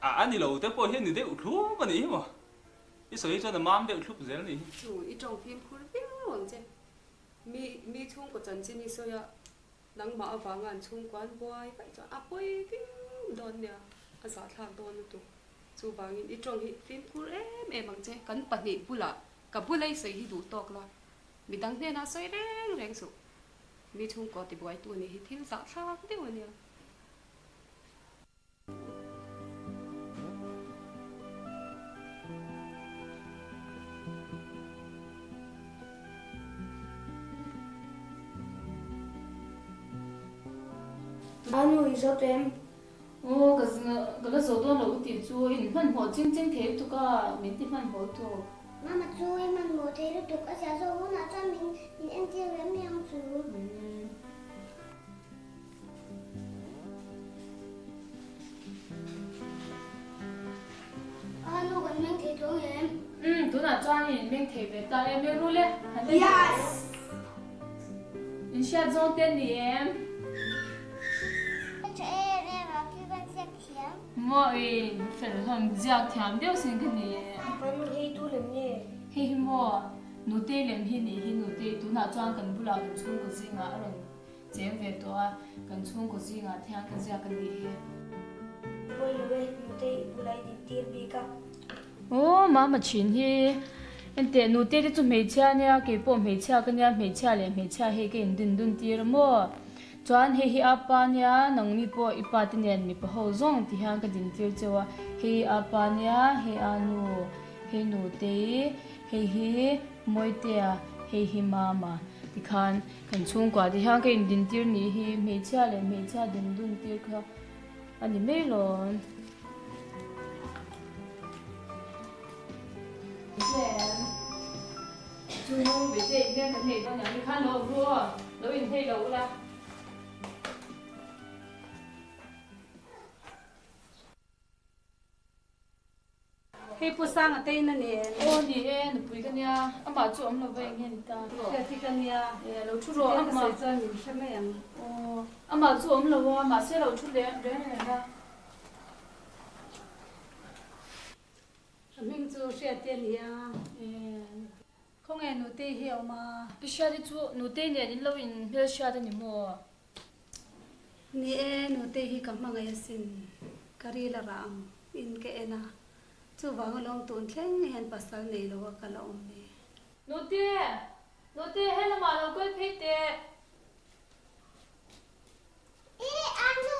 a a ni lo te pawh hian ni deuh thlup a nih hi maw. I sawi hi chuan a mam deuh thlup zel a nih hi. Chu i tawng fimkhur viau ang che. Mi mi chhungkaw chanchin i sawi a, Nangmah avanga an chhungkua an buai vaih chuan a pawi viau dawn nia, a zahthlak dawn lutuk. Chuvangin i tawng hi fimkhur em em ang che, kan pahnih bulah ka bula i sawi hi duh tawk la, midang hnenah sawi reng reng suh. Mi chhungkaw tibuaitu nih hi thil zahthlak deuh a nia. A nu i zawt em? Aw, ka ka la zawh dawn lo ka tih chu in hmanhmawh ching ching thei lutuk a, min ti hmanhmawh lutuk. Mama chu i hmanhmawh thei lutuk a zia zawh hunah chuan min min entir ve mai ang chu. A nu kan meng thei tawh em? Umm, tunah chuan in meng thei ve ta em e Rule? Han en Yes! In hriat zawng te ni em? Tha em em a, khi van siak thiam. Maw i fel hlawm ziak thiam deuh sin ka ni e. Kan hei tu lem nge? Hei hi maw Nutei lem hi nih hi Nutei tunah chuan kan bulah kan chhungkaw zingah a rawn cheng ve tawh a, kan chhungkaw zingah thian ka ziak a nih hi. Pawi lo e, Nutei i bulah i din tir bik a. Aw mama thin hi enteh Nutei te chu hmeichhia ania keipawh hmeichhia ka nia hmeichhia leh hmeichhia hei ka indin dun tir a maw? Chuan hei hi apa nia, nangni pawh i pa te nen mipa ho zawng ti hian ka dintir cheu a, hei apa nia, hei anu, hei nutei, hei hi Mawitea, hei hi Mama tikhan kan chhungkua ti hian ka indintir nih hi hmeichhia leh hmeichhia din dun tir kha a ni mai lawm. Chu nu vete in hian kan nei dawn ang nikhan lo ru aw, lo in hlei lo ula. Hei Pu Sanga te in a ni em? Aw ni e, nupui ka nia, amah chu awm lo va eng nge ni ta. Hriat hi ka nia. E lo thu rawh amah. Ka sawi chuan min hre mai ang. Aw, amah chu awm lo a, mahse lo thu reng reng a. A hming chu Hriati a ni a. Khawnge Nutei hi a awm a? Pi Hriati chu Nutei nen in lo in hmelhriat a ni maw? Ni e, Nutei hi ka hmangaih asin. Ka ril a rah ang in ka en a, chuvang alawm tun thleng hian pasal nei lo a ka la awm ni. Nute! Nute, helamah lo kal phei teh. E Anu!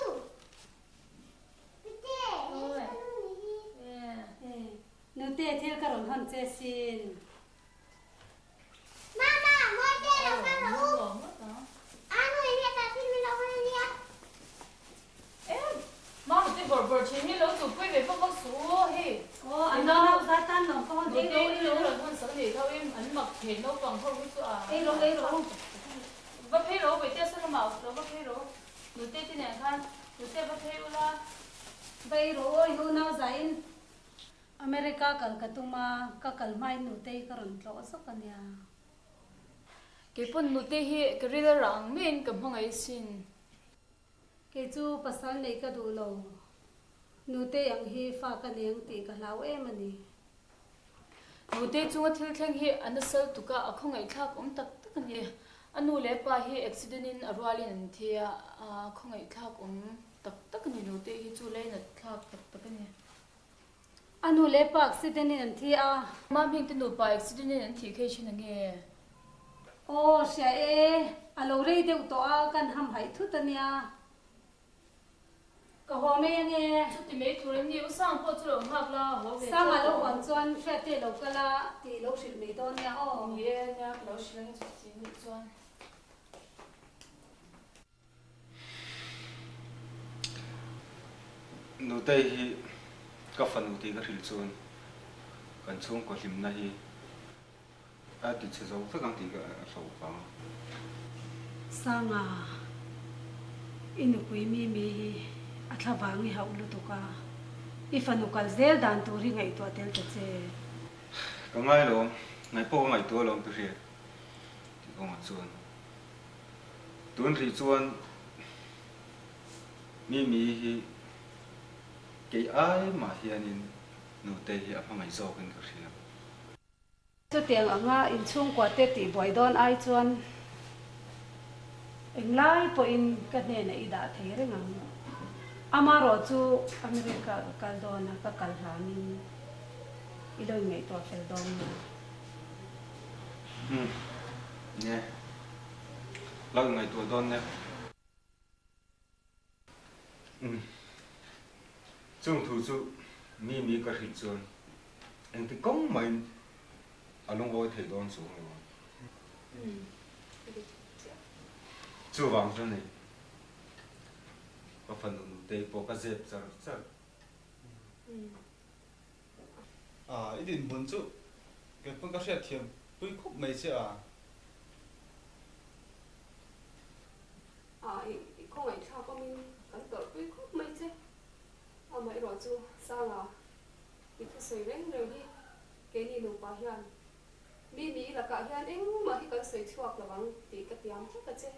Pite, hei ka nu ni hi. Nute, thil ka rawn hawn che sin. Mama, Mawite lo kal rawh u. Anu in hetah thil min lo hawn a nia. Mama te bawrh bawrh thin hi lo chupui ve vak vak suh u hei. Aw, an nau za tan lawm ka hawn ei rawh u. Nute lo rawn hawn sak nei tho in an mak thei naupang ho hi chu a. Ei rawh ei rawh u. Va phei rawh u Bawihtea saw lamah lo va phei rawh u. Nute te nen khan nute va phei ula. Va ei rawh u aw in unau zain. America kal ka tum a, ka kal hmain nutei ka rawn tlawh zawk a nia. Keipawn nute hi ka ril a rah ang maiin ka hmangaih sin. Kei chu pasal neih ka duh lo. Nutei ang hi fa ka nei ang tih ka hlau em a ni. Nutei chunga thil thleng hi a nasal tuk a, a khawngaihthlak awm tak tak a ni. A nu leh pa hi accident in a rualin an thi a, a khawngaihthlak awm tak tak a ni. Nutei hi chu leinat thlak tak tak a ni. A nu leh pa accident in an thi a. Mah hming te nupa accident in an thih khei thin ange? Aw hria e, a lo rei deuh tawh a, kan ham haih thut a nia. Ka haw mai ange. Chuti mai tur em ni? U Sang pawh chu lo nghak la, haw ve tawh. Sanga lo hawn chuan Hriate lo kal a tih lo hrilh mai dawn nia aw. Ni e, nia ka lo hrilh ange chuti nih chuan. Nutei hi ka fanu tih ka hrilh chuan kan chhungkaw hlimna hi a ti chhe zo vek ang tih ka hlo vang a. Sanga, i nupui Mimi hi a thla vang i hauh lutuk a, i fanu kal zel dan tur hi ngaihtuah tel ta che. Ka ngai lawm, ngaih pawh ka ngaihtuah lawm pi hriat tih kawngah chuan. Tun rih chuan Mimi hi kei ai mah hianin nute hi a hmangaih zawkin ka hria. Chutiang anga inchhungkua te tihbuai dawn ai chuan englai pawhin ka hnenah i dah thei reng ang. Amarawh chu America ka kal dawn a, ka kal hlanin i lo inngaihtuah fel dawn nia. Umm, nie. Lo inngaihtuah dawn nia. Umm, chung thu chu mi mi ka hrilh chuan engti kawng mahin a lungawi thei dawn chuang lo ang. Chuvang chuan hei ka fanu nutei pawh ka zep char char. A, i dinhmun chu kei pawn ka hriatthiam pui khawp mai che a. A, i khawngaihthlak awmin kan tawrh pui khawp mai che. Amaherawh chu Sanga, i thusawi reng reng hi keini nupa hian mi mi lakah hian engmah hi kan sawi chhuak lo ang tih ka tiam tlat a che.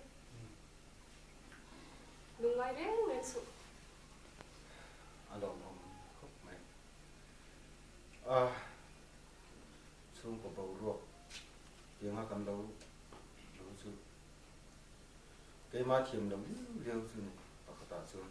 Lungngai reng reng suh. A lawmawm. Keima thiam lo viau viau chu ni pakhatah chuan.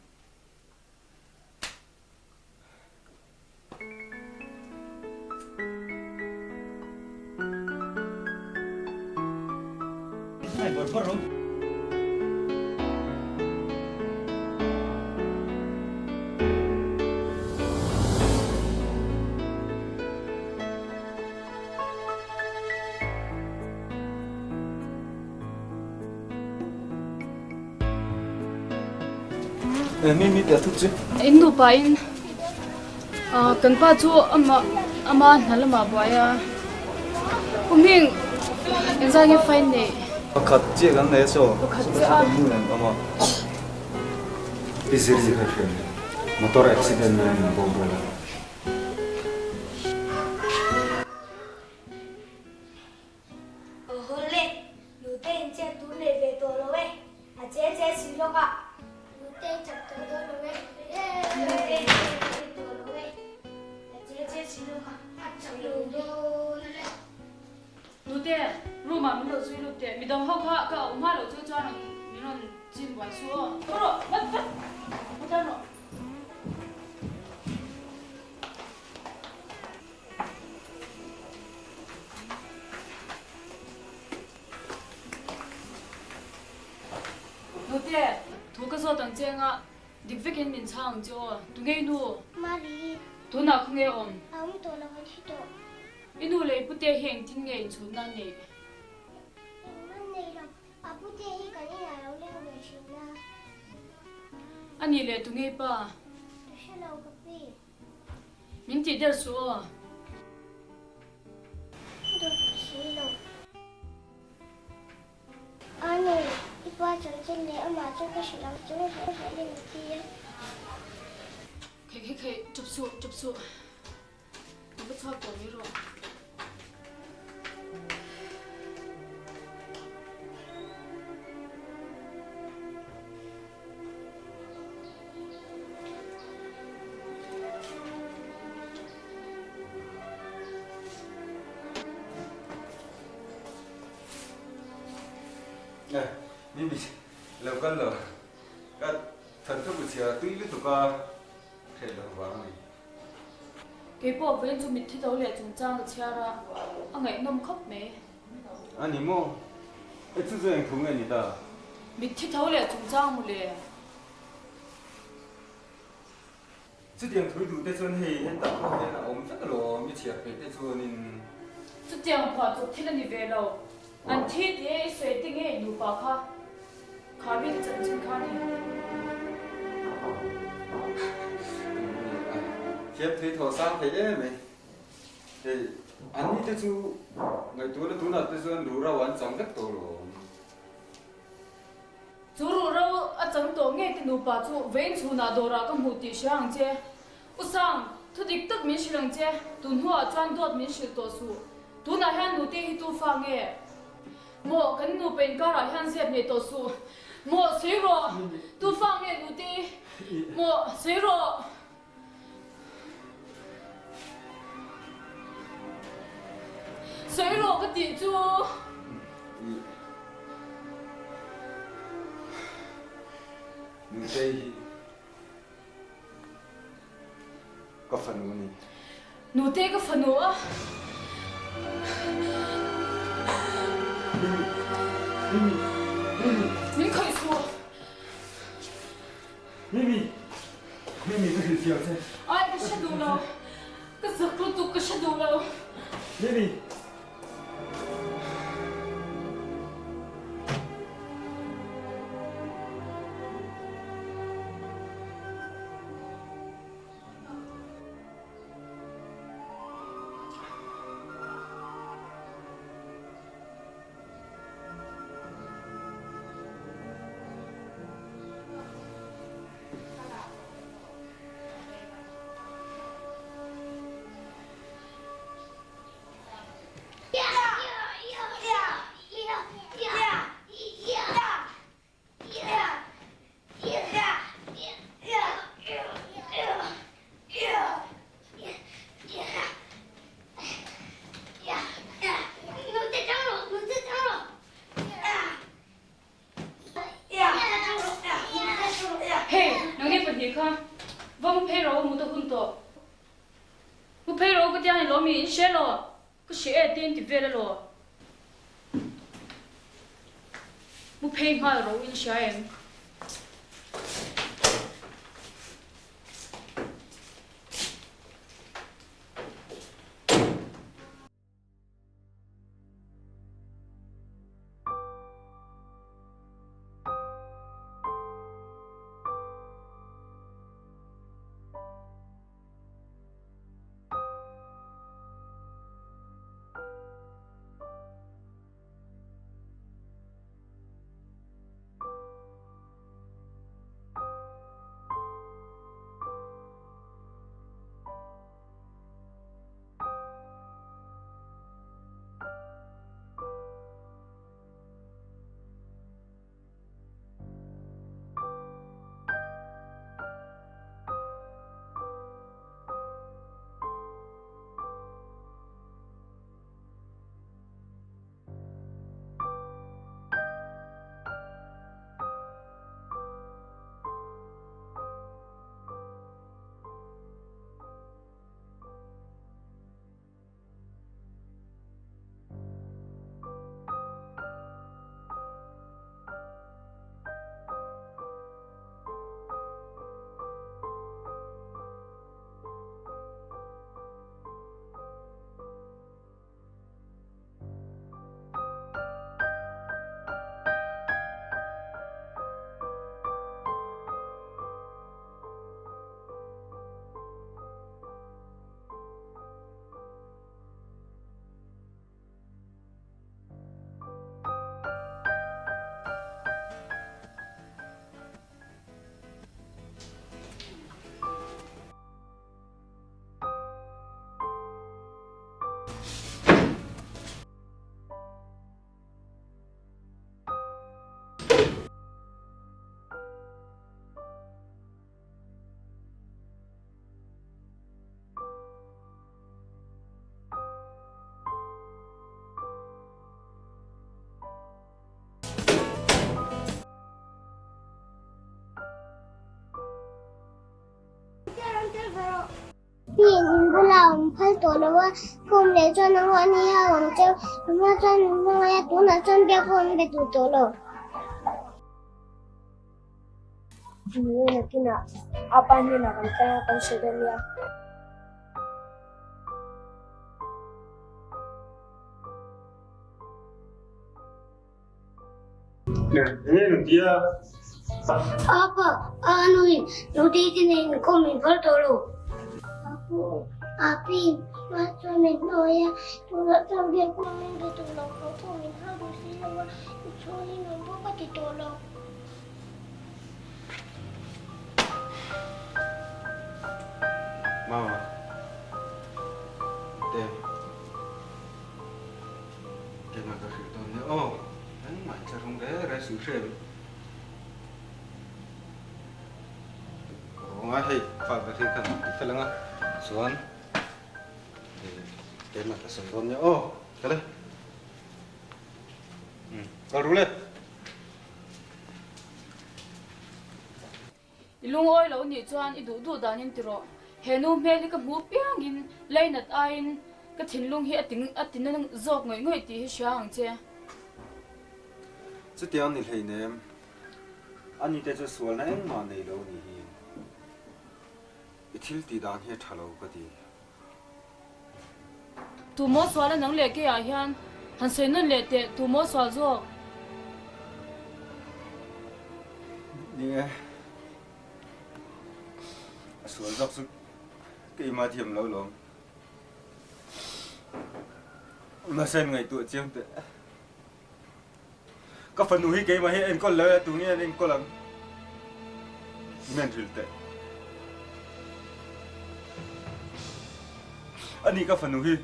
In nupa in kan pa chu amah ama hna lamah buai a u hming engzat nge fine nei Pakhat chiah kan nei a saw Pakhat chiah a I zir zir a hriat motor accident na in bo bawk a. Aw haw le, nute in chet tur nei ve tawh lo e, a che che si lawk a. Nute in chak tawh dawn lo e, nute in chet tur nei tawh lo e, a che che si lawk a, a chak lo dawn a le. Nute, room ah min lo zui lut teh, midang ho kha ka auh hma loh chu chuan rawn min rawn chin buai su aw. Tho rawh, vat vat, haw tan rawh. Nute, thu ka zawt ang che anga dik vekin min chhang ang che aw. Tunge i nu? Mari. Tunah khawnge awm? A awm tawh lo a thi tawh. I nu leh i pute hi engtin nge inchhunna an neih? Engman nei lo. A pute hi kan inah lo leng ve thin a. A nih leh tunge i pa? Ka hre lo ka pi. Min tih der suh aw. Dawt ka sawi lo. A nei, i pa chanchin leh amah chu ka hrilh ang chu hrilh in a ti a. Khei khei khei, chawp suh, chawp suh. Ka va chhuak tawh mai rawh. Mimi, lo kal lo. Ka thanthu bu chhia tui lutuk a hreh lo vang a ni. Kei pawh vawiin chu mitthi tho leh chungchang ka chhiar a, a ngaihnawm khawp mai. A ni maw? E chu chu eng thu nge ni ta? Mitthi tho leh chungchang mu le. Chutiang thui duh te chuan hei hetah pawh hian a awm vek alawm i chhiar peih te chuanin. Chutiang phuah chawp thil a ni ve lo. An thi tih e i sawi te ngei nupa kha kha mi te chanchin kha a ni. Thiam thui thaw sang thei em mai. Hei an ni te chu ngaihtuahna tunah te chuan ruhro an chang vek tawh alawm. Chu ruhro a chang tawh ngei te nupa chu vein chhunah dawrah ka hmuh tih hria ang che. U Sang, thu dik tak min hrilh ang che, tun hnuah chuan dawt min hrilh tawh suh. Tunah hian nute hi tu fa nge? Maw, kan nupa inkarah hian zep nei tawh suh. Maw, sawi rawh! Tu fa nge nute? Maw, sawi rawh! Sawi rawh ka tih chu! Nute hi. Ka fanu a ni. Nute ka fanu a. Mimi, Mimi. Min khawih suh. Mimi, Mimi ka hrilh fiah che. Ai ka hre duh lo. Ka zak lutuk ka hre duh lo. Mimi. Va mu phei rawh u, mut a hun tawh. Mu phei rawh u ka tia ni lawm i, in hre lo. Ka hre e te in ti vel alaw. Mu phei nghal rawh u in hria em? Mi in bula awm phal tawh lo a, khawm leh chuan a ngaw a ni a awm cheu, a hma chuan min hmangaih a, tunah chuan biak pawh an be duh tawh lo. Ni e nakinah a pa hnenah kan tlang a kan sawi dawn nia. Apa, anu in nute te nen inkhawm min phal tawh lo. Apu, api, hma chuan min hnuai a, tunah chuan biak pawh min be tawh lo, haw pawh min hau duh si lo a, chhungin awm pawh ka ti tawh lo. Mama, te. Keimah ka hrilh dawn nia aw, engmah in thla hrung reng reng suh hrem. Rawng a hei file ka hrilh khan ti fel ang a, chuan keimah ka sawi dawn nia aw, kal e. Umm kal ru le. I lungawi lo nih chuan i duh duh danin ti rawh. He nu hmel hi ka hmu piangin leinat aiin ka thinlung hi a ti a ti na zawk ngawih ngawih tih hi hria ang che. Chutiang ni hleinem, ani te chu sualna engmah nei lo ni hi. I thil tih dan hi a tha lo ka ti. Tu maw sual a nang leh keiah hian han sawi nawn leh teh, tu maw sual zawk? Ni e, a sual zawk chu keimah thiam lo lawm. Mahse ngaihtuah chiang teh. Ka fanu hi keimah hi enkawl lo e, tunge an enkawl ang? Min hrilh teh. Ani ka fanu hi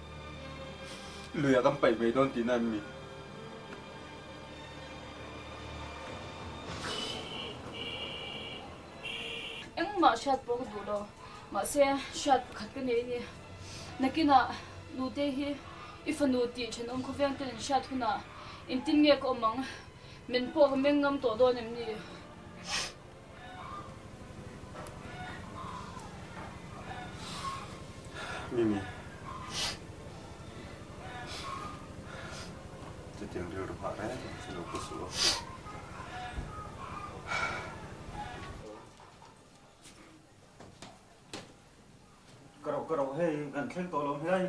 luiah kan paih mai dawn tihna an ni. Engmah hriat pawh ka duh lo, mahse hriat pakhat ka nei a ni. Nakinah nute hi i fanu tih thenawm khawveng ten an hriat hunah engtin nge ka awm ang? Men pawh ka meng ngam tawh dawn em ni? Mimi. Chutiang rilru hah reng reng chu lo pu suh aw. Ka roh ka roh hei kan thleng tawh lo helai.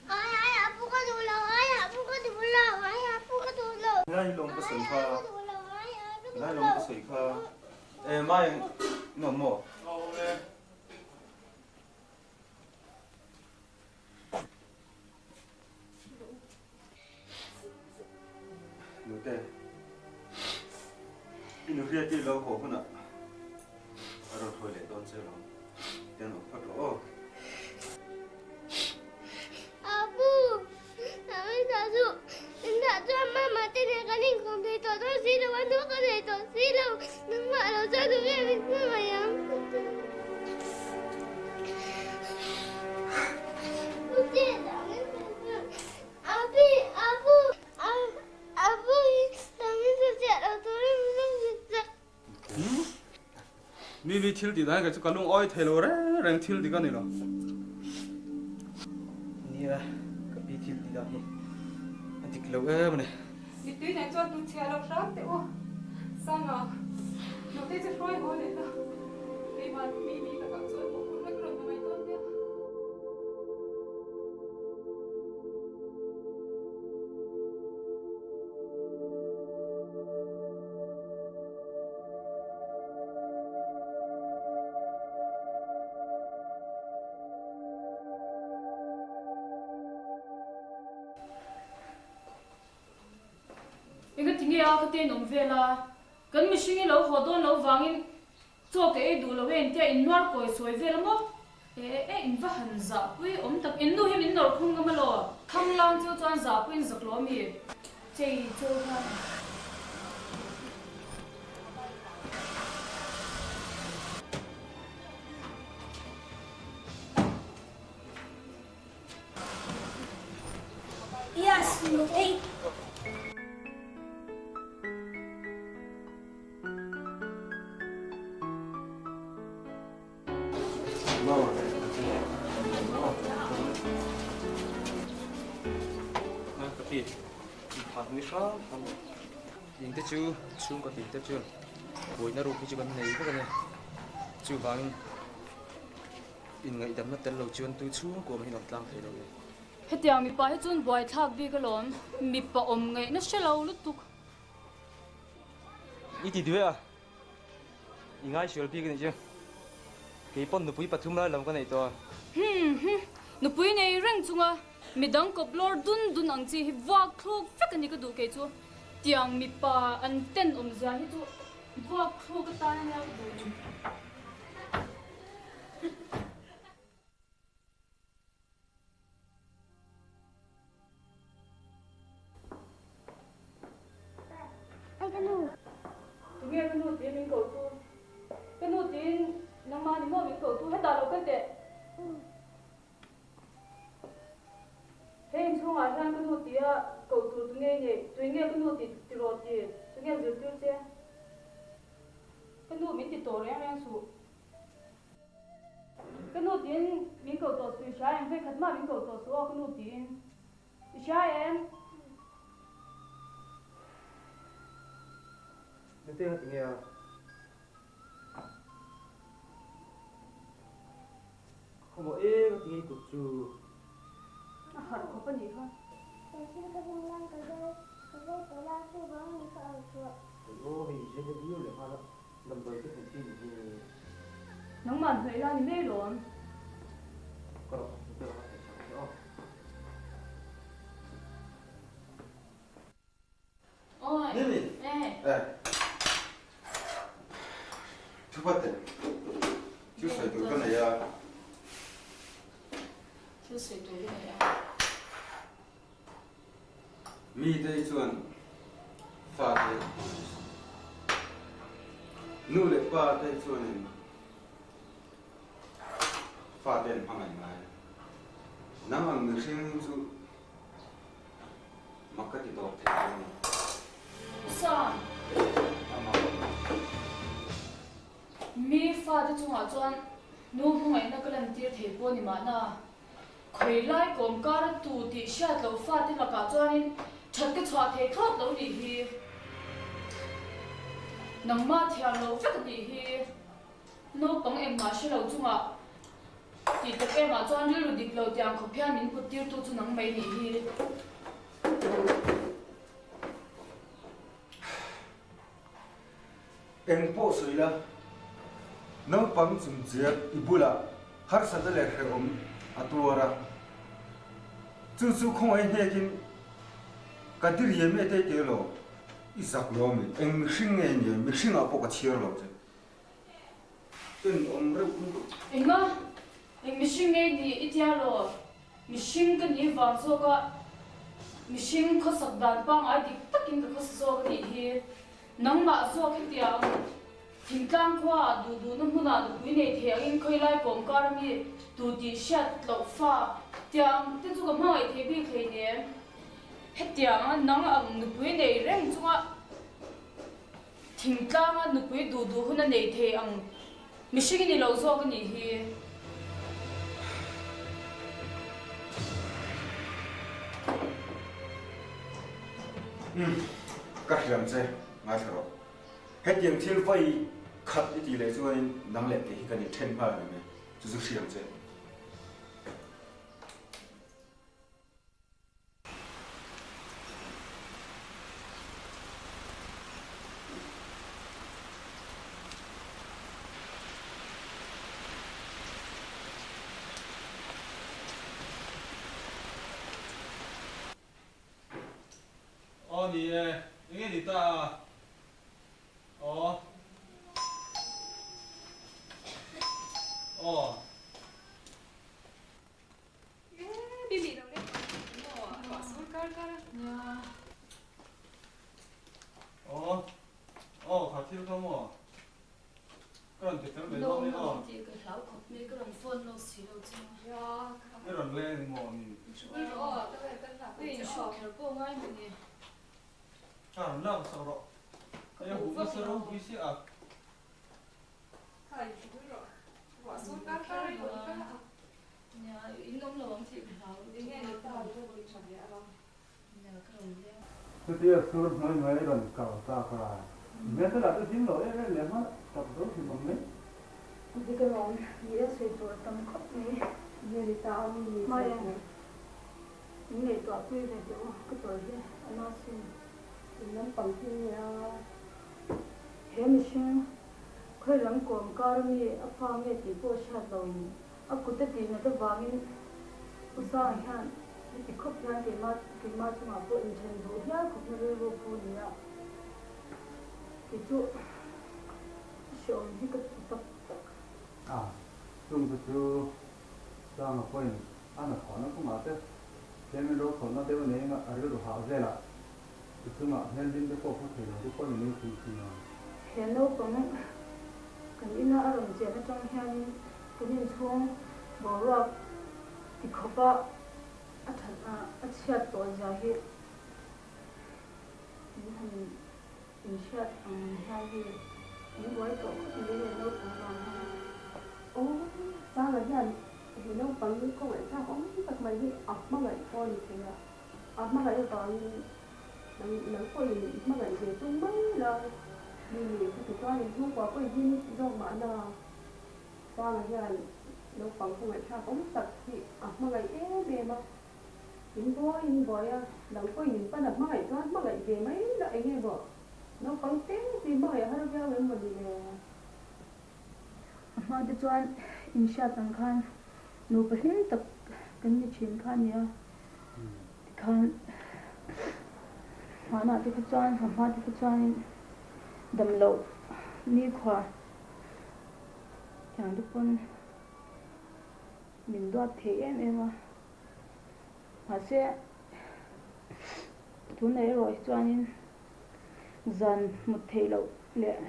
Ai ai a pu ka duh lo ai a pu ka duh lo ai a pu ka duh lo. Helai lawm ka sawi kha. Helai lawm ka sawi kha. E mai nuam maw? Awm e. Nute, i nu hriat i lo haw hunah a rawn hawi leh dawn che lo, tian awm phawt rawh aw. Apu, Sami tah chu in dah chuan mama te nen kan inkawm thei tawh dawn si lo a, nu ka nei tawh si lo, nangmah lo chuan nu nge min hmangaih ang? Mi mi thil tih dan kei chu ka lungawi thei lo reng reng thil dik a ni lo. Nia, ka pi thil tih dan hi a dik lo em a ni. Mittui nen chuan tu chhia lo hram teh u. Sanga, nute chu hruai haw leh la. Keimah mi mi lakah chuan mawhphurhna ka rawn hmangaih dawn nia. Enga tinge a ka tenawm vel a, kan mihring hi lo haw dawn lo vangin Chaw ka ei duh lo e intia in nuar kawi sawi vel a maw? E e in va han zahpui awm tak, in nu hi min nawr khum ngam alaw? Thanglang chu chuan zahpui in zak lo ami? Chei chaw khan. Yes, nutei. Ning te chu chhungkaw tin te chuan buaina ruk hi chu kan nei vek a ni. Chuvangin inngaihdamna tel lo chuan tu chhungkua mah hi an tlang thei lo ni. Hetiang mipa hi chuan buaithlak bik alawm, mipa awm ngaihna hre lo lutuk. I ti duai a, i ngaisual bik a nih chu. Kei pawn nupui pathum lai lam ka neih tawh a. Hmm hmm, nupui nei reng chunga midang kawp lawr dun dun ang chi hi vuak thluk vek a ni ka duh kei chu. Tiang mipa an ten awmzia hi chu vuak thluk atan a nia ka duh ni. Tunge ka nu tiin min ko tu? Ka nu tiin nangmah ni maw min ko tu? Hetah lo kal teh. He inchhungah hian ka nu tia ko tur tunge i neih? Tuinge ka nu ti rawh ti? Tunge zirtir che? Ka nu min ti tawh reng reng suh. Ka nu tiin min ko tawh suh i hria em? Vei khat mah min ko tawh suh aw ka nu tiin i hria em? Nute kha tinge a? Khawmaw e ka ti ngei kut chu. A harh khawp a nih kha. Pencil ka hmang lang ka zai ka zai tawh la chuvang ni ka au chhuah. Aw hei zai na viau leh nghal a. Damdawi te hmuh chi ni hi. Nangmah hnawih la ni mai lawm. Ka rawh hmu te laka thei chak che aw. Awi. Nini. Eh. Eh. Thupa te. Thil sawi tur ka nei a. Thil sawi tur ka nei a. Mite hi chuan fate an hmangaih thin. Nu leh pa te hi chuanin fate an hmangaih ngai. Nang ang mihring chu mak ka ti tawp thei lo a ni. Sa. Mi fate chungah chuan nu hmangaihna ka lantir thei pawh a ni mahna. Khawi lai kawm kar a tu tih hriat loh fate lakah chuanin that ka chhuah thei thlawt lo nih hi. Nangmah thiam lo vek a nih hi. Naupang engmah hre lo chungah tih tak emah chuan rilru dik lo tiang khawp hian min put tirtu chu nang mai nih hi. Eng pawh sawi la, naupang chungchiak i bulah harsatna leh hrehawm a tuar a, chu chu khawngaih hnekin ka diriam e tei teh lo, i zak lo ami, eng mihring nge nia, mihringah pawh ka chhiar lo che. Tenawm reuh lutuk. Enga? Eng mihring nge ni i tia law? Mihring ka nih vang zawk a, mihring khawsak dan pangngai dik takin ka khawsa zawk a nih hi. Nangmah zawk hetiang thingtlang khuaah duh duhna hmunah nupui nei thei angin khawilai kawm kar ami tu tih hriat loh fa tiang te chu ka hmangaih thei bik hleinem. Hetianga nang ang nupui nei reng chunga Thingtlanga nupui duh duh hun a nei thei ang mihring i ni lo zawk a nih hi. Umm, ka hriam che, ngaithla rawh. Hetiang thil vai khat i tih leh chuanin nang leh kei hi kan inthen nghal a ni mai, chu chu hriam che. Aw ni e, enge ni ta a? Aw. Aw. Aw aw kha thil kha maw ka rawn ti fel mai dawn ni aw. I rawn leng ni maw mi? Ka rawn lak sak rawh. Hei a huh nasa ropui si a. Chutia sur hnuai hnuai rawn kal tak a, hmel te lah chu hlim lo em em leh hma tak zo thin awm mai. Dik alawm, ni e sawi tur a tam khawp mai. Hmai e, min ngaihtuah pui ve teh u, ka tawrh hi a na sin. In lampang hi nia. He mihring khawi lam kawm kar ami a fa nge tih pawh hriat lo in a kut a tih nat avangin U Sanga hian heti khawp hian keimah keimah chungah pawh inthen duh hial khawpna rilru pu nia kei chu hreawm hi ka ti tak tak. A, chung te chu Sanga pawhin a hnathawhna kawngah te tlemin rokhawlhna deuh a nei anga a rilru hah velah I chungah hmel hlim te pawh hmu thei lo te pawh ni mai thei si a. He naupang kan ina a rawn chen atang hianin kan inchhung boruak ti khawpa a that a chhiat tawh zia hi min han inhriat ang hian hei min buai tawh khawp mai he naupang vang hian. Aw, Sanga hian he naupang kawngaihthlak awm tak mai hi a hmangaih pawh a ni thei a. A hmangaih avangin nang nang pawhin i hmangaih ve tum mai la, mi ni chuti chuan in chhungkua pawh i hlim zawk mahna. Sanga hian naupang khawngaih thlak awm tak hi a hmangaih em em a, in buai in buai a, nang pawhin in pan a hmangaih chuan hmangaih ve mai la eng nge maw naupang te hi hmangaih a har viau em maw ni le? A hma te chuan inhriat ang khan nupa hlim tak kan ni thin kha a nia. Tikhan hmanah te kha chuan ha hma te kha chuanin damloh nikhua tiang te pawn min duat thei em em a. Mahse tunah erawh hi chuanin zan hmut theih loh leh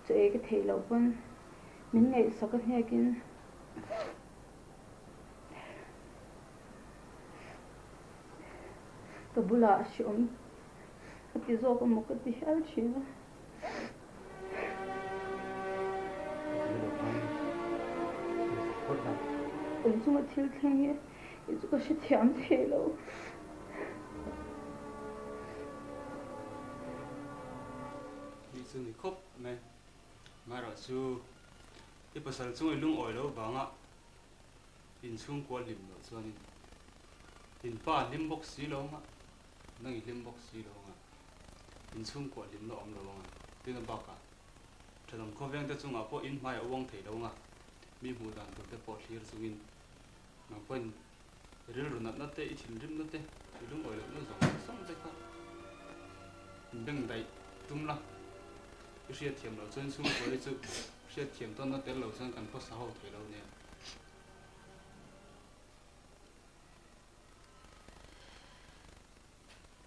chaw ei ka theih loh pawn min ngaihsak a hnekin Ka bulah hreawm a ti zawk emaw ka ti hial thin a. Kan chunga thil thleng hi Kei chu ka hrethiam thei lo. Ni chu ni khawp mai. Amaherawh chu i pasal chung i lungawi lo vanga inchhungkua hlim loh chuanin inpa hlim bawk si lo anga, nang i hlim bawk si lo anga, inchhungkua hlimna awm lo anga, tina bakah Thenawm khawveng te chungah pawh in hmai a uang thei lo anga, mi hmuh dan tur te pawh thlir chungin nang pawhin i rilru natna te, i thinrimna te, i lungawi lohna zawng zawng te kha beng daih tum la. I hriatthiam loh chuan chhungkaw hi chu hriatthiam tawnna tel lo chuan kan khawsa ho thei lo nia.